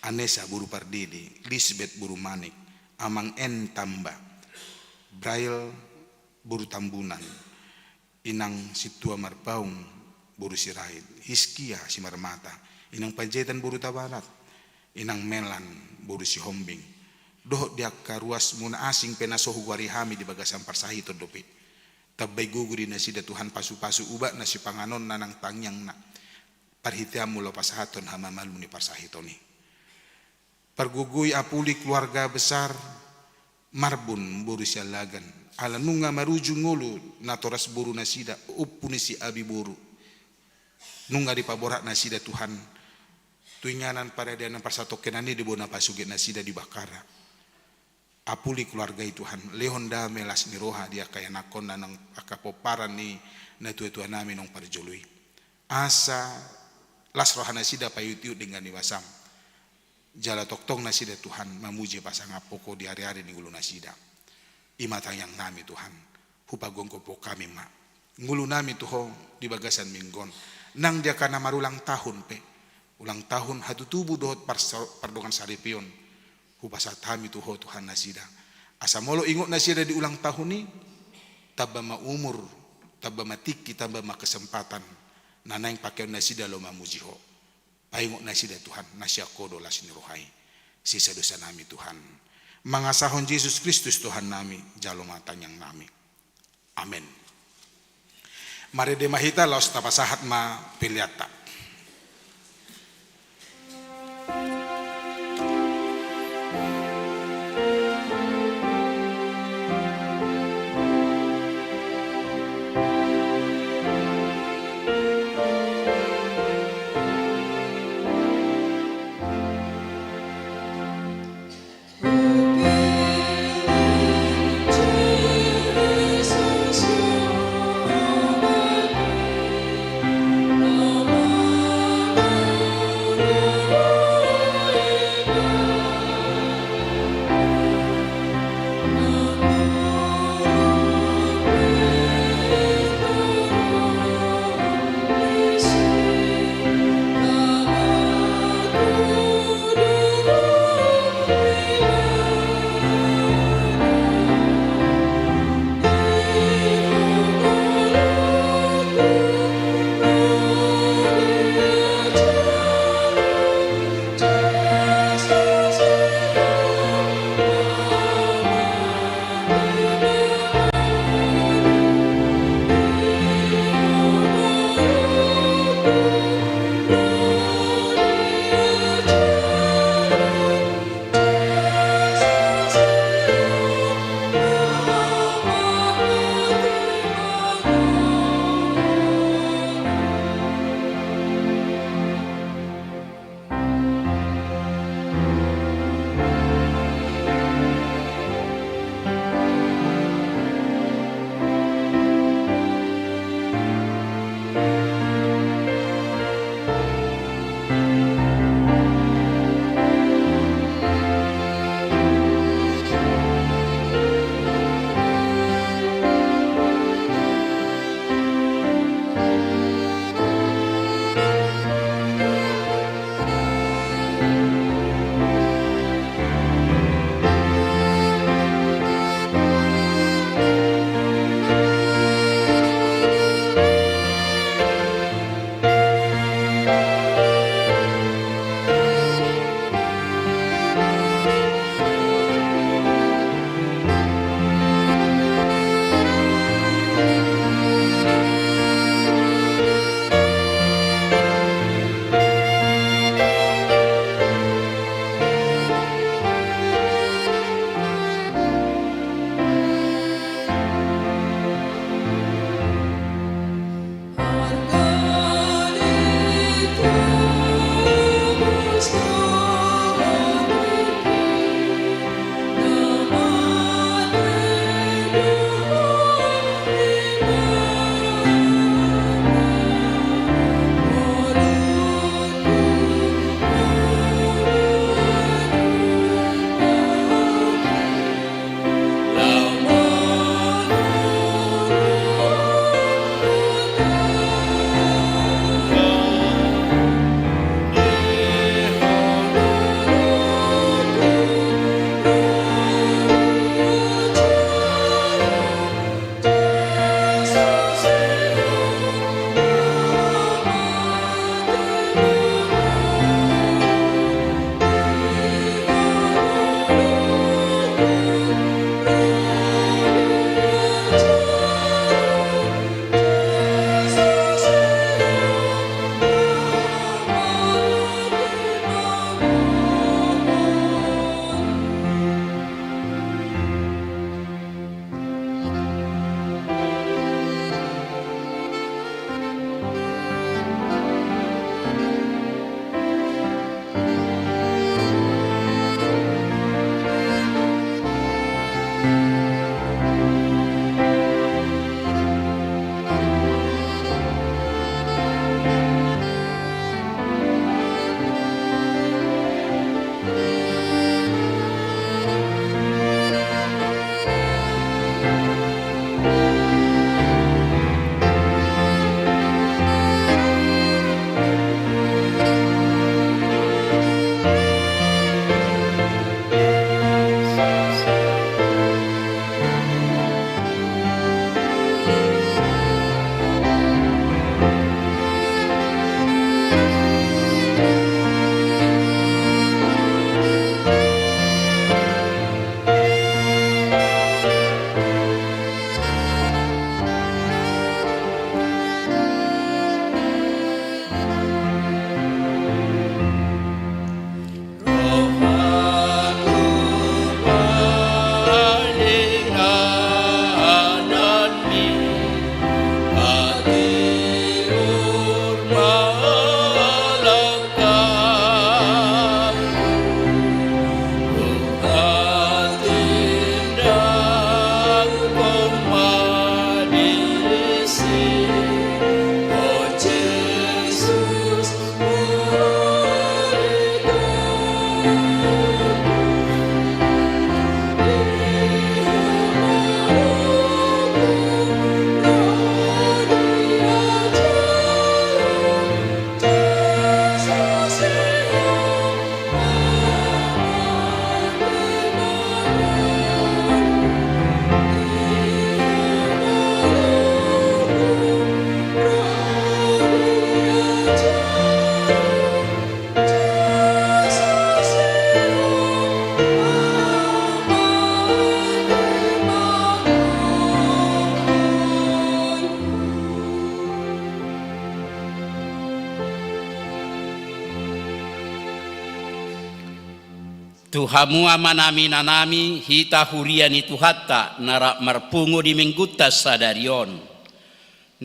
Anesa boru Pardede, Lisbet boru Manik, Amang En Tamba, Brail boru Tambunan, inang Sintua Marpaung boru Sirait, Hiskia Simarmata, inang Panjaitan boru Tabalat, inang Melan boru Sihombing, dohot di angka ruasmu na asing pe na so hugoari hami di bagasan parsahiton dope. Tambai gogo di nasida Tuhan, pasupasu ubatna, sipanganonna nang tangiangna, parhiteanmu laho pasahathon hamamalum ni parsahiton i. Pargogoi apuli keluarga besar Marbun boru Siallagan, ala nunga maruju ngolu natoras boru nasida, ompu ni si Abi boru. Nunga dipaborhat nasida Tuhan tu inganan paradanan parsatongkinan i di bona pasogit nasida di Bakkara. Apuli keluarga i Tuhan, lehon dame, las ni roha di angka ianakhonna nang angka pomparan ni natuatuanami naung parjolo i. Asa las roha nasida paiutihut denggan ni basam. Jala tongtong nasida Tuhan mamuji pasangaphon Ho di ariari ni ngolu nasida. I ma tangiangnami Tuhan, hupagomgom hami ma ngolunami tu Ho di bagasan minggu on. Nang di angka na marulang tahun pe, ulang tahun hatutubu dohot parsa-, pardongansaripeon, hupasahat hami tu Ho Tuhan nasida. Asa molo ingot nasida di ulang tahun i, tamba ma umur, tamba ma tingki, tamba ma kesempatan na naeng pakeon nasida laho mamuji Ho. Paingot nasida Tuhan, na sian Ho do las ni roha i. Sesa dosanami Tuhan. Mangasahon Jesus Kristus Tuhannami, jalo ma tangiangnami. Amen. Marende ma hita, laos tapasahat ma peleanta. Tu hamu amanami inanami, hita huria ni Tuhanta na rap marpungu di Minggunta sadari on.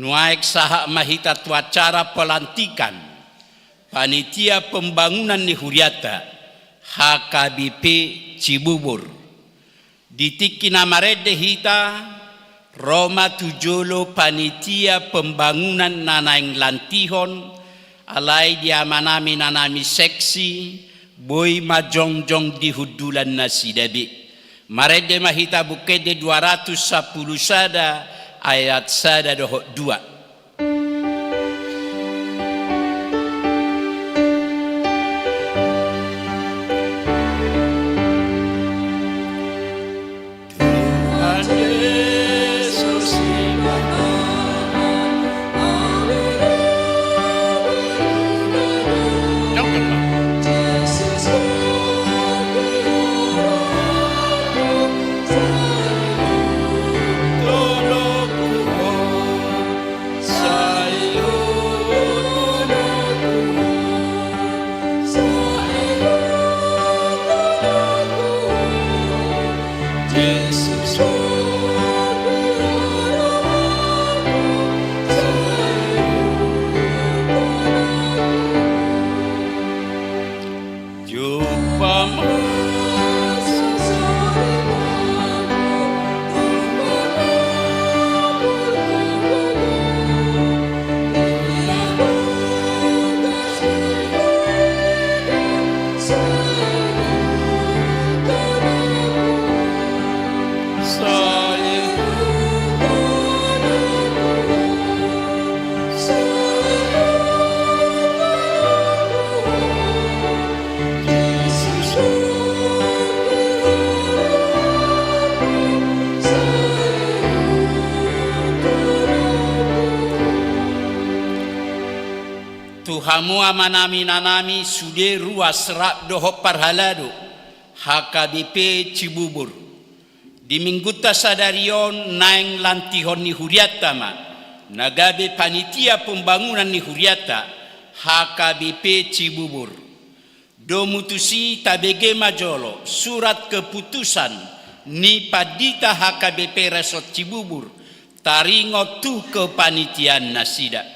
Nuaeng sahat ma hita tu acara pelantikan panitia pembangunan ni hurianta, H K B P Cibubur. Di tingki na marende hita, ro ma tu jolo panitia pembangunan na naeng lantihon, alai di amanami inanami seksi, boi ma jongjong di hundulan nasida be. Marende ma hita Buku Ende dua ratus sampulu sada ayat sada dohot dua. Tu hamu amanami inanami, sude ruas rap dohot parhalado H K B P Cibubur. Di Minggunta sadari on naeng lantihon ni hurianta ma na gabe panitia pembangunan ni hurianta, H K B P Cibubur. Domu tusi tabege ma jolo surat keputusan ni pandita H K B P Resort Cibubur taringot tu kepanitiaan nasida.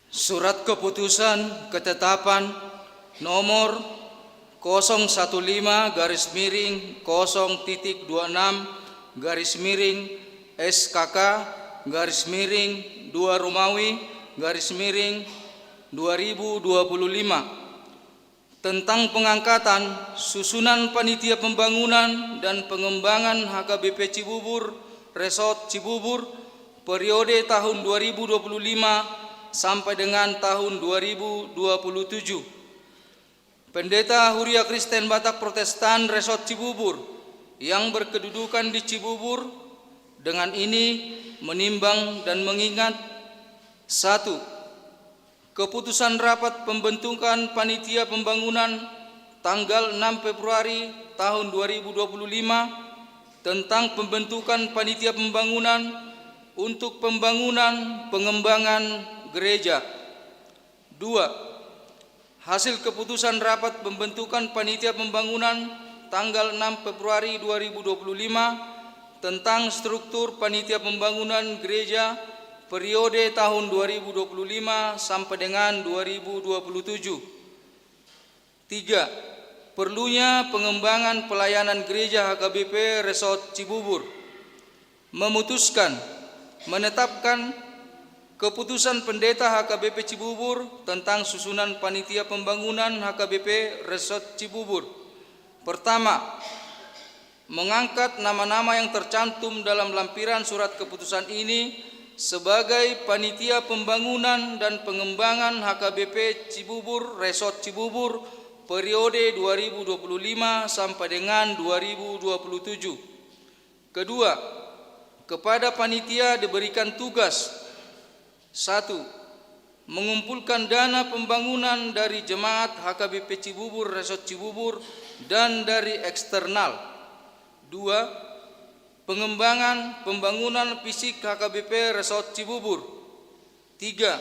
Surat keputusan ketetapan nomor kosong satu lima garis miring kosong titik dua enam garis miring S K K garis miring dua Romawi garis miring dua ribu dua puluh lima. Tentang pengangkatan susunan panitia pembangunan dan pengembangan H K B P Cibubur, Resort Cibubur, periode tahun dua ribu dua puluh lima sampai dengan tahun dua ribu dua puluh tujuh. Pendeta Huria Kristen Batak Protestan Resort Cibubur yang berkedudukan di Cibubur dengan ini menimbang dan mengingat: satu. Keputusan rapat pembentukan panitia pembangunan tanggal enam Februari tahun dua ribu dua puluh lima tentang pembentukan panitia pembangunan untuk pembangunan pengembangan gereja. Dua, hasil keputusan rapat pembentukan panitia pembangunan tanggal enam Februari dua ribu dua puluh lima tentang struktur panitia pembangunan gereja periode tahun dua ribu dua puluh lima sampai dengan dua ribu dua puluh tujuh. Tiga, perlunya pengembangan pelayanan gereja H K B P Resort Cibubur. Memutuskan, menetapkan keputusan pendeta H K B P Cibubur tentang susunan panitia pembangunan H K B P Resort Cibubur. Pertama, mengangkat nama-nama yang tercantum dalam lampiran surat keputusan ini sebagai panitia pembangunan dan pengembangan H K B P Cibubur, Resort Cibubur, periode dua ribu dua puluh lima sampai dengan dua ribu dua puluh tujuh. Kedua, kepada panitia diberikan tugas: satu, mengumpulkan dana pembangunan dari jemaat H K B P Cibubur, Resort Cibubur, dan dari eksternal. Dua, pengembangan pembangunan fisik H K B P Resort Cibubur. Tiga,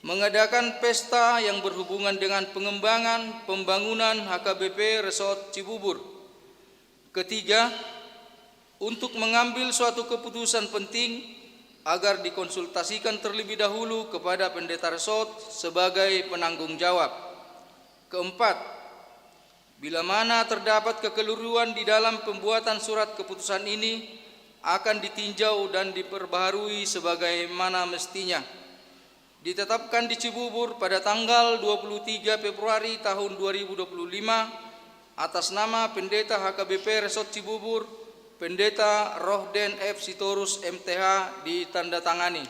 Mengadakan pesta yang berhubungan dengan pengembangan pembangunan H K B P Resort Cibubur. Ketiga, untuk mengambil suatu keputusan penting agar dikonsultasikan terlebih dahulu kepada pendeta resort sebagai penanggung jawab. Keempat, bila mana terdapat kekeliruan di dalam pembuatan surat keputusan ini, akan ditinjau dan diperbaharui sebagaimana mestinya. Ditetapkan di Cibubur pada tanggal dua puluh tiga Februari tahun dua ribu dua puluh lima, atas nama Pendeta H K B P Resort Cibubur, Pendeta Rohden F Sitorus M T H, ditandatangani.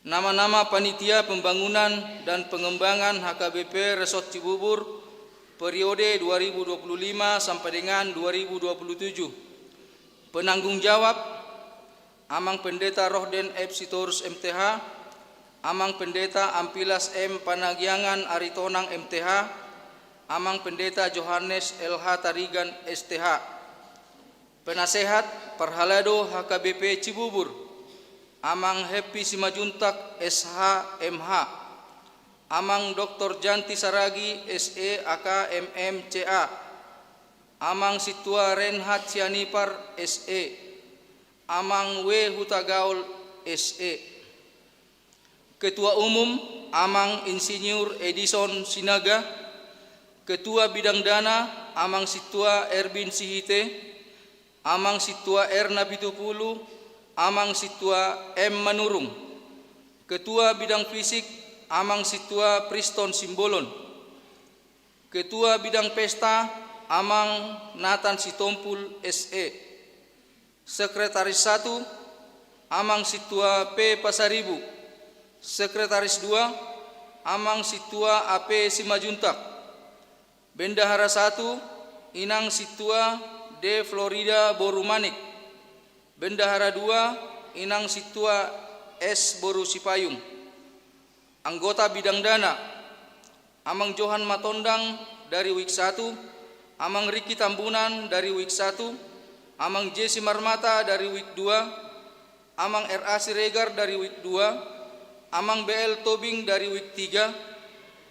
Nama-nama panitia pembangunan dan pengembangan H K B P Resort Cibubur periode dua ribu dua puluh lima sampai dengan dua ribu dua puluh tujuh. Penanggung jawab: Amang Pendeta Rohden F Sitorus M T H, Amang Pendeta Ampilas M Panagiangan Aritonang M T H, Amang Pendeta Johannes L H Tarigan S T H. Penasehat: Parhalado H K B P Cibubur, Amang Heppi Simanjuntak S H M H, Amang Doktor Janti Saragi S E A K M M C A, Amang Sintua Renhat Sianipar S E, Amang W Hutagaol S E. Ketua Umum: Amang Insinyur Edison Sinaga. Ketua Bidang Dana: Amang Sintua Erwin Sihite, Amang Sintua Erna Pitupulu, Amang Sintua M Manurung. Ketua Bidang Fisik: Amang Sintua Priston Simbolon. Ketua Bidang Pesta: Amang Nathan Sitompul S E. Sekretaris satu: Amang Sintua P Pasaribu. Sekretaris dua: Amang Sintua A P Simanjuntak. Bendahara satu: Inang Sintua D Florida boru Manik. Bendahara dua: Inang Sintua S boru Sipayung. Anggota Bidang Dana: Amang Johan Matondang dari Wik satu, Amang Riki Tambunan dari Wik satu, Amang Jesi Marmata dari Wik dua, Amang R A Siregar dari Wik dua, Amang B L Tobing dari Wik tiga,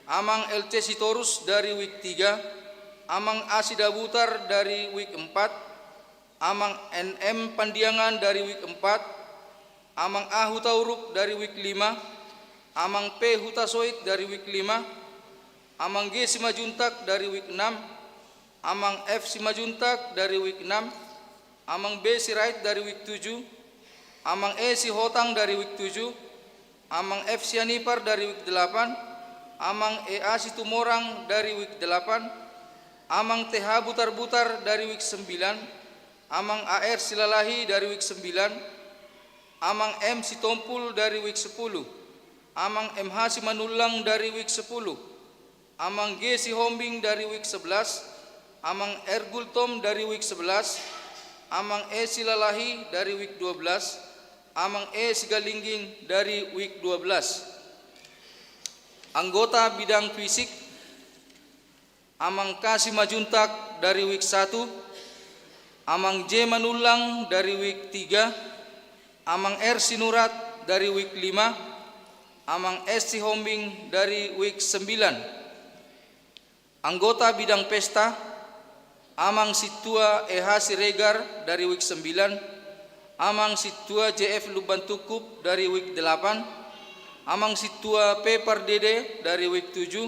Amang L C Sitorus dari Wik tiga, Amang A Sidabutar dari Wik empat, Amang N M Pandiangan dari Wik empat, Amang A Hutauruk dari Wik lima, Amang P Hutasoit dari Wik lima, Amang G Simanjuntak dari Wik enam, Amang F Simanjuntak dari Wik enam, Amang B Sirait dari Wik tujuh, Amang E Sihotang dari Wik tujuh, Amang F Sianipar dari Wik delapan, Amang E A Situmorang dari Wik delapan, Amang T H Butarbutar dari Wik sembilan, Amang A R Silalahi dari Wik sembilan, Amang M Sitompul dari Wik sepuluh, Amang M H Simanullang dari Wik sepuluh, Amang G Sihombing dari Wik sebelas, Amang R Gultom dari Wik sebelas, Amang E Silalahi dari Wik dua belas, Amang E Sigalingging dari Wik dua belas. Anggota Bidang Fisik: Amang K Simanjuntak dari Wik satu, Amang J Manullang dari Wik tiga, Amang R Sinurat dari Wik lima, Amang S Sihombing dari Wik sembilan. Anggota Bidang Pesta: Amang Sintua E H Siregar dari Wik sembilan, Amang Sintua J F Lumban Tungkup dari Wik delapan, Amang Sintua P Pardede dari Wik tujuh,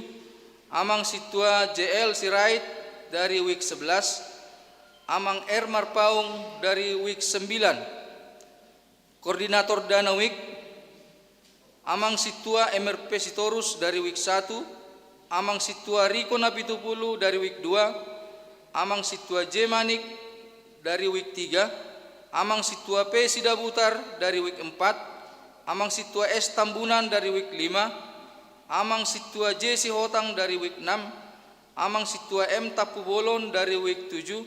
Amang Sintua J L Sirait dari Wik sebelas, Amang R Marpaung dari Wik sembilan. Koordinator Dana Wik: Amang Sintua M R P Sitorus dari Wik satu, Amang Sintua Riko Napitupulu dari Wik dua, Amang Sintua J Manik dari Wik tiga, Amang Sintua P Sidabutar dari Wik empat, Amang Sintua S Tambunan dari Wik lima, Amang Sintua J Sihotang dari Wik enam, Amang Sintua M Tampubolon dari Wik tujuh,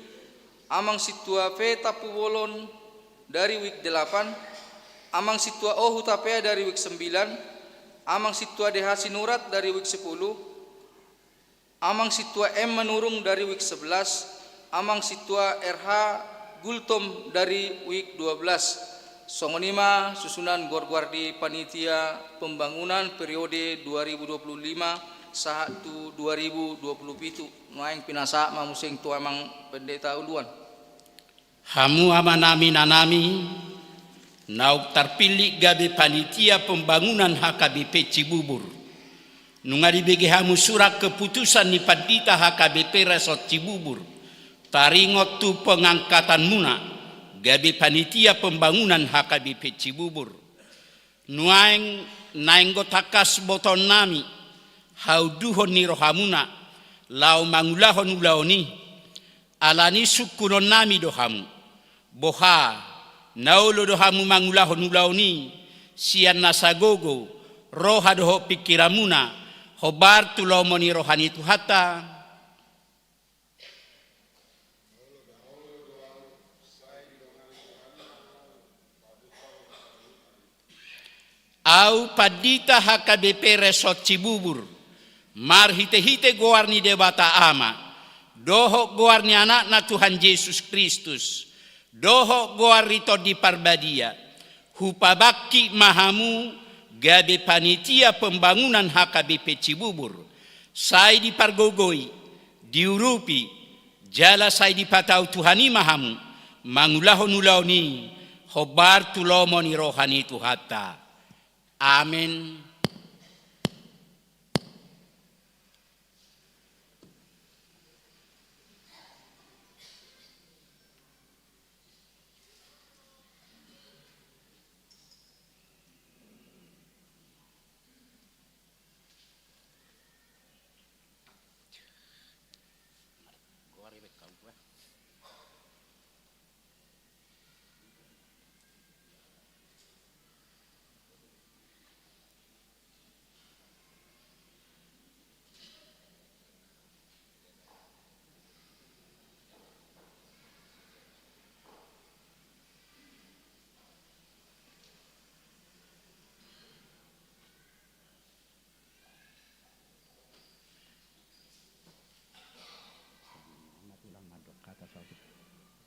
Amang Sintua P Tampubolon dari Wik delapan, Amang Sintua O Hutapea dari Wik sembilan, Amang Sintua D H Sinurat dari Wik sepuluh, Amang Sintua M Manurung dari Wik sebelas, Amang Sintua R H Gultom dari Wik dua belas. Songon i ma susunan goar-goar di panitia pembangunan periode dua ribu dua puluh lima sahat tu dua ribu dua puluh pitu. Nuaeng pinasahat ma muse tu amang pendeta uluan. Hamu amanami, inanami, naung tarpillit gabe panitia pembangunan H K B P Cibubur. Nunga dibege hamu surat keputusan ni pandita H K B P Resort Cibubur, taringot tu pengangkatanmuna gabe panitia pembangunan H K B P Cibubur. Nuaeng naeng tangkas botoonnami haunduhon ni rohamuna laho mangulahon ulaon i, alani sungkunonnami do hamu. Boha, na olo do hamu mangulahon ulaon i sian nasa gogo, roha dohot pingkiranmuna, hombar tu lomo ni roha ni Tuhanta? Ahu pandita H K B P Resort Cibubur, marhite-hite goar ni Debata Ama, dohot goar ni Anakna Tuhan Jesus Kristus, dohot goar ni Tondi Parbadia, hupabangkit ma hamu gabe panitia pembangunan H K B P Cibubur, sai dipargogoi, diurupi, jala sai dipatau Tuhan i ma hamu mangulahon ulaon i hombar tu lomo ni roha ni Tuhanta. Amen.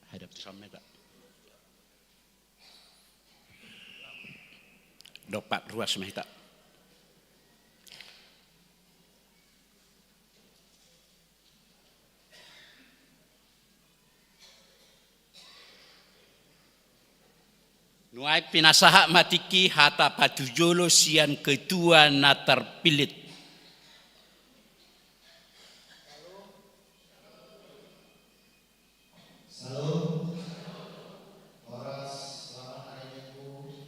Hadap tu sampe, Pak. Dompak ruas ma hita. Nuaeng pinasahat ma tingki hata patujolo sian ketua na tarpillit. Salam. Horas, selamat hari Minggu.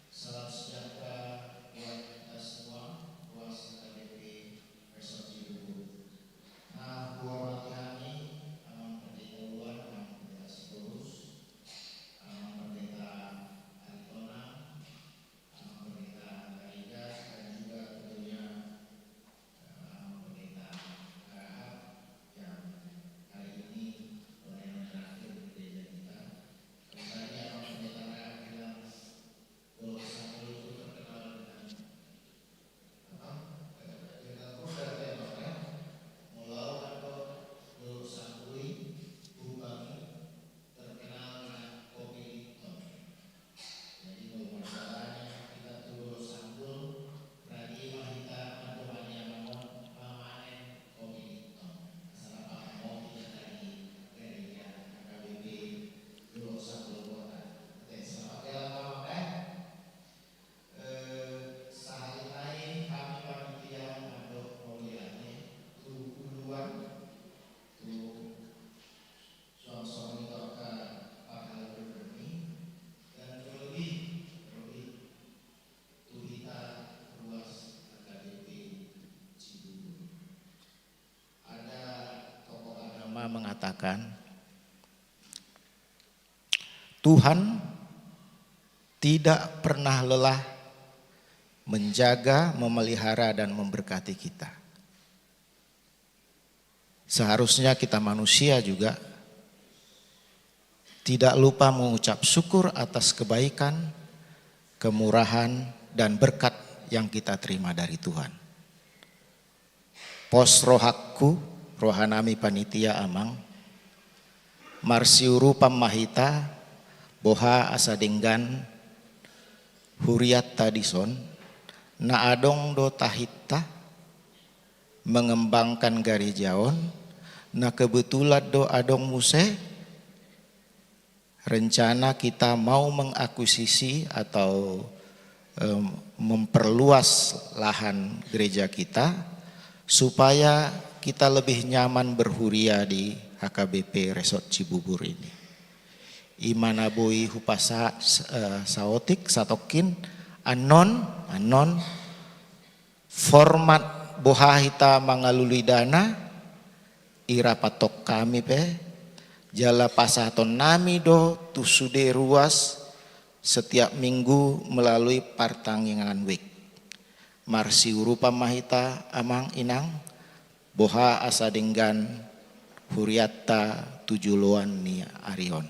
Salam sejahtera buat kita semua, buat H K B P Resort Cibubur. Nah, huhormati hami Amang Pendeta Iwan, Amang Pendeta Sitorus, Amang Pendeta Aritonang, Amang Pendeta Angga Ida, dan juga tentunya Amang Pendeta Rahab yang hari ini pelayanan terakhir di gereja kita. Kalau tadi Amang Pendeta Rahab bilang, Dolok Sanggul itu terkenal dengan apa? Dengan produk ya, Bang, ya. Molo au kan Dolok Sanggul i, Hubangi, terkenal dengan kopi Lipton. Jadi, bagaimana caranya kita tu Dolok Sanggul, berarti ima hita mandongani amang on mamanen kopi Lipton. Salam pakai kopi dari gereja H K B P Dolok Sanggul Kota. Oke, selamat jalan, Amang, ya. Eh, sahali nai hami panitia mandok mauliate tu uluan, tu suang songon i torka parhalado nami, dan terlebih, terlebih tu hita ruas H K B P Cibubur. Ada tokoh agama mengatakan, Tuhan tidak pernah lelah menjaga, memelihara, dan memberkati kita. Seharusnya kita manusia juga tidak lupa mengucap syukur atas kebaikan, kemurahan, dan berkat yang kita terima dari Tuhan. Pos rohangku, rohanami panitia, Amang, marsiurupan ma hita, boha asa denggan hurianta dison, na adong do tahinta mengembangkan gareja on, na kebetulan do adong muse rencana kita mau mengakuisisi atau, em, memperluas lahan gereja kita supaya kita lebih nyaman berhuria di H K B P Resort Cibubur ini. I ma na boi hupasahat, eh, saotik, satongkin, annon, annon, format boha hita mangalului dana, irapathon hami pe, jala pasahatonnami do tu sude ruas setiap minggu melalui Partangiangan Week. Marsiurupan ma hita, Amang Inang, boha asa denggan hurianta tu joloan ni ari on.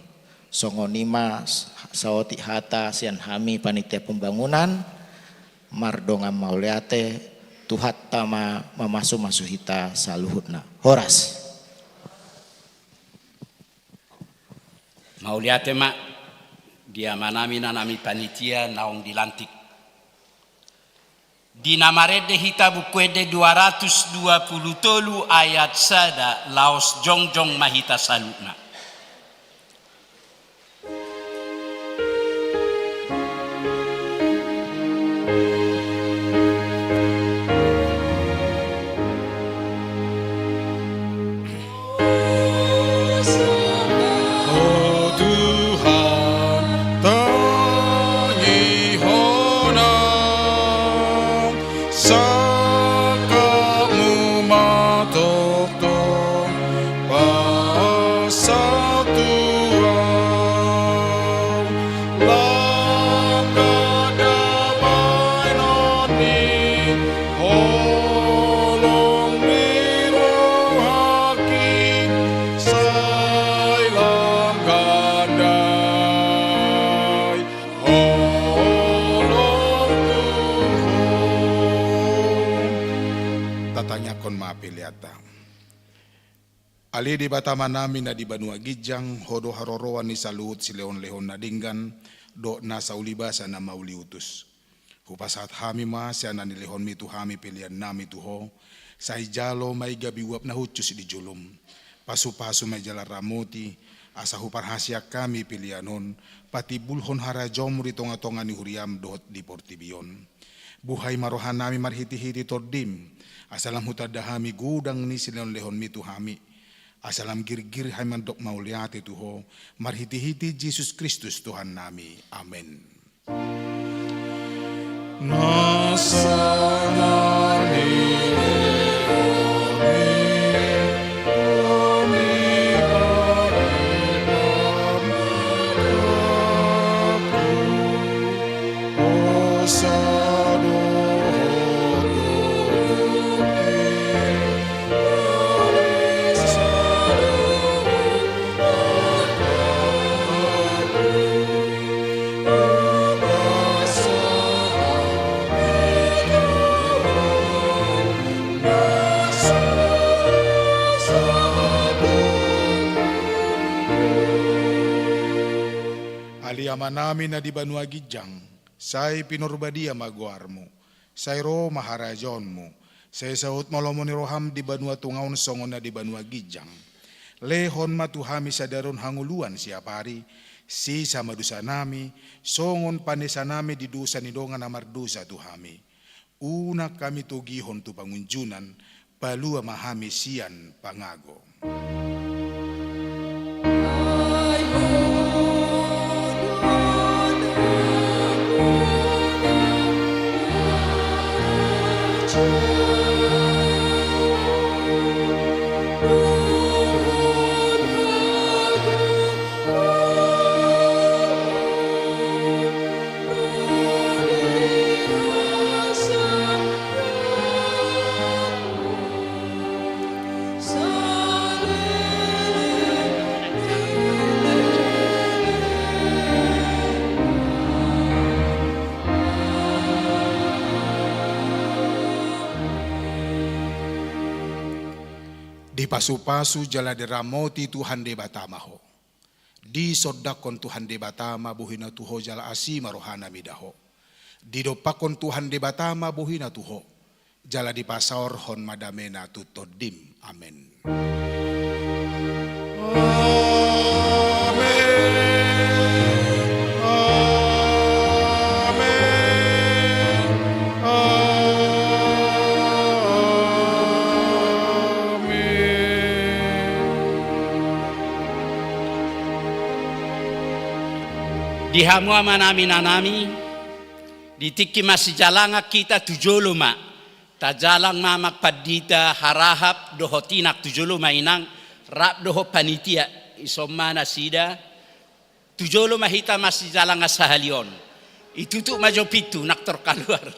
Songon i ma s-, saotik hata sian hami panitia pembangunan, mardongan mauliate, Tuhanta ma mamasumasu hita saluhutna. Horas. Mauliate ma di amanami, inanami panitia naung dilantik. Di na marende hita Buku Ende dua ratus dua puluh tolu ayat sada, laos jongjong ma hita saluhutna. O Tuhan, tangihon au, sangkapmu ma tongtong pasahat tu au. Lam ganda baenon ni holong ni rohangki, sai lam ganda i holong tu Ho. Tatangiangkon ma peleanta. Ale Debata Amanami na di banua ginjang, Ho do haroroan ni saluhut silehonlehon na denggan dohot nasa ulibasa na mauliutus. Hupasahat hami ma sian na nilehonmi tu hami peleannami tu Ho, sai jalo ma i gabe uap na hushus di jolom. Pasupasu ma i jala ramoti, asa huparhaseang hami pelean on patimbulhon harajaonmu di tongatonga ni huriam dohot di portibi on. Buhai ma rohanami marhitehite Tondim, asa lam hutanda hami godang ni silehonlehonmi tu hami, asa lam girgir hami mandok mauliate tu Ho, marhitehite Jesus Kristus Tuhannami. Amen. Nasa na nilehonmi, hami parepamagakku, hosa dohot tolungki, bani saluhut angkangku. Ale Amanami na di banua ginjang, sai pinarbadia ma goarmu, sai ro ma harajaonmu, sai saut ma lomo ni roham di banua tonga on songon na di banua ginjang. Lehon ma tu hami sadari on hangoluan siapari, sesa ma dosanami, songon panesanami di dosa ni dongan na mardosa tu hami. Unang hami togihon tu pangunjunan, palua ma hami sian pangago. Dipasupasu jala diramoti Tuhan Debata ma ho. Disondangkon Tuhan Debata ma bohina tu ho jala asi ma rohana mida ho. Didompakhon Tuhan Debata ma bohina tu ho, jala dipasaorhon ma damena tu tondim. Amen. Di hamu amanami, inanami, di tingki masijalangan hita tu jolo ma, tajalang ma amang pandita, harahap dohot inang, tu jolo ma inang, rap dohot panitia, dison ma nasida, tu jolo ma hita masijalangan sahali on. Itutup ma jo pintu nang tor kaluar.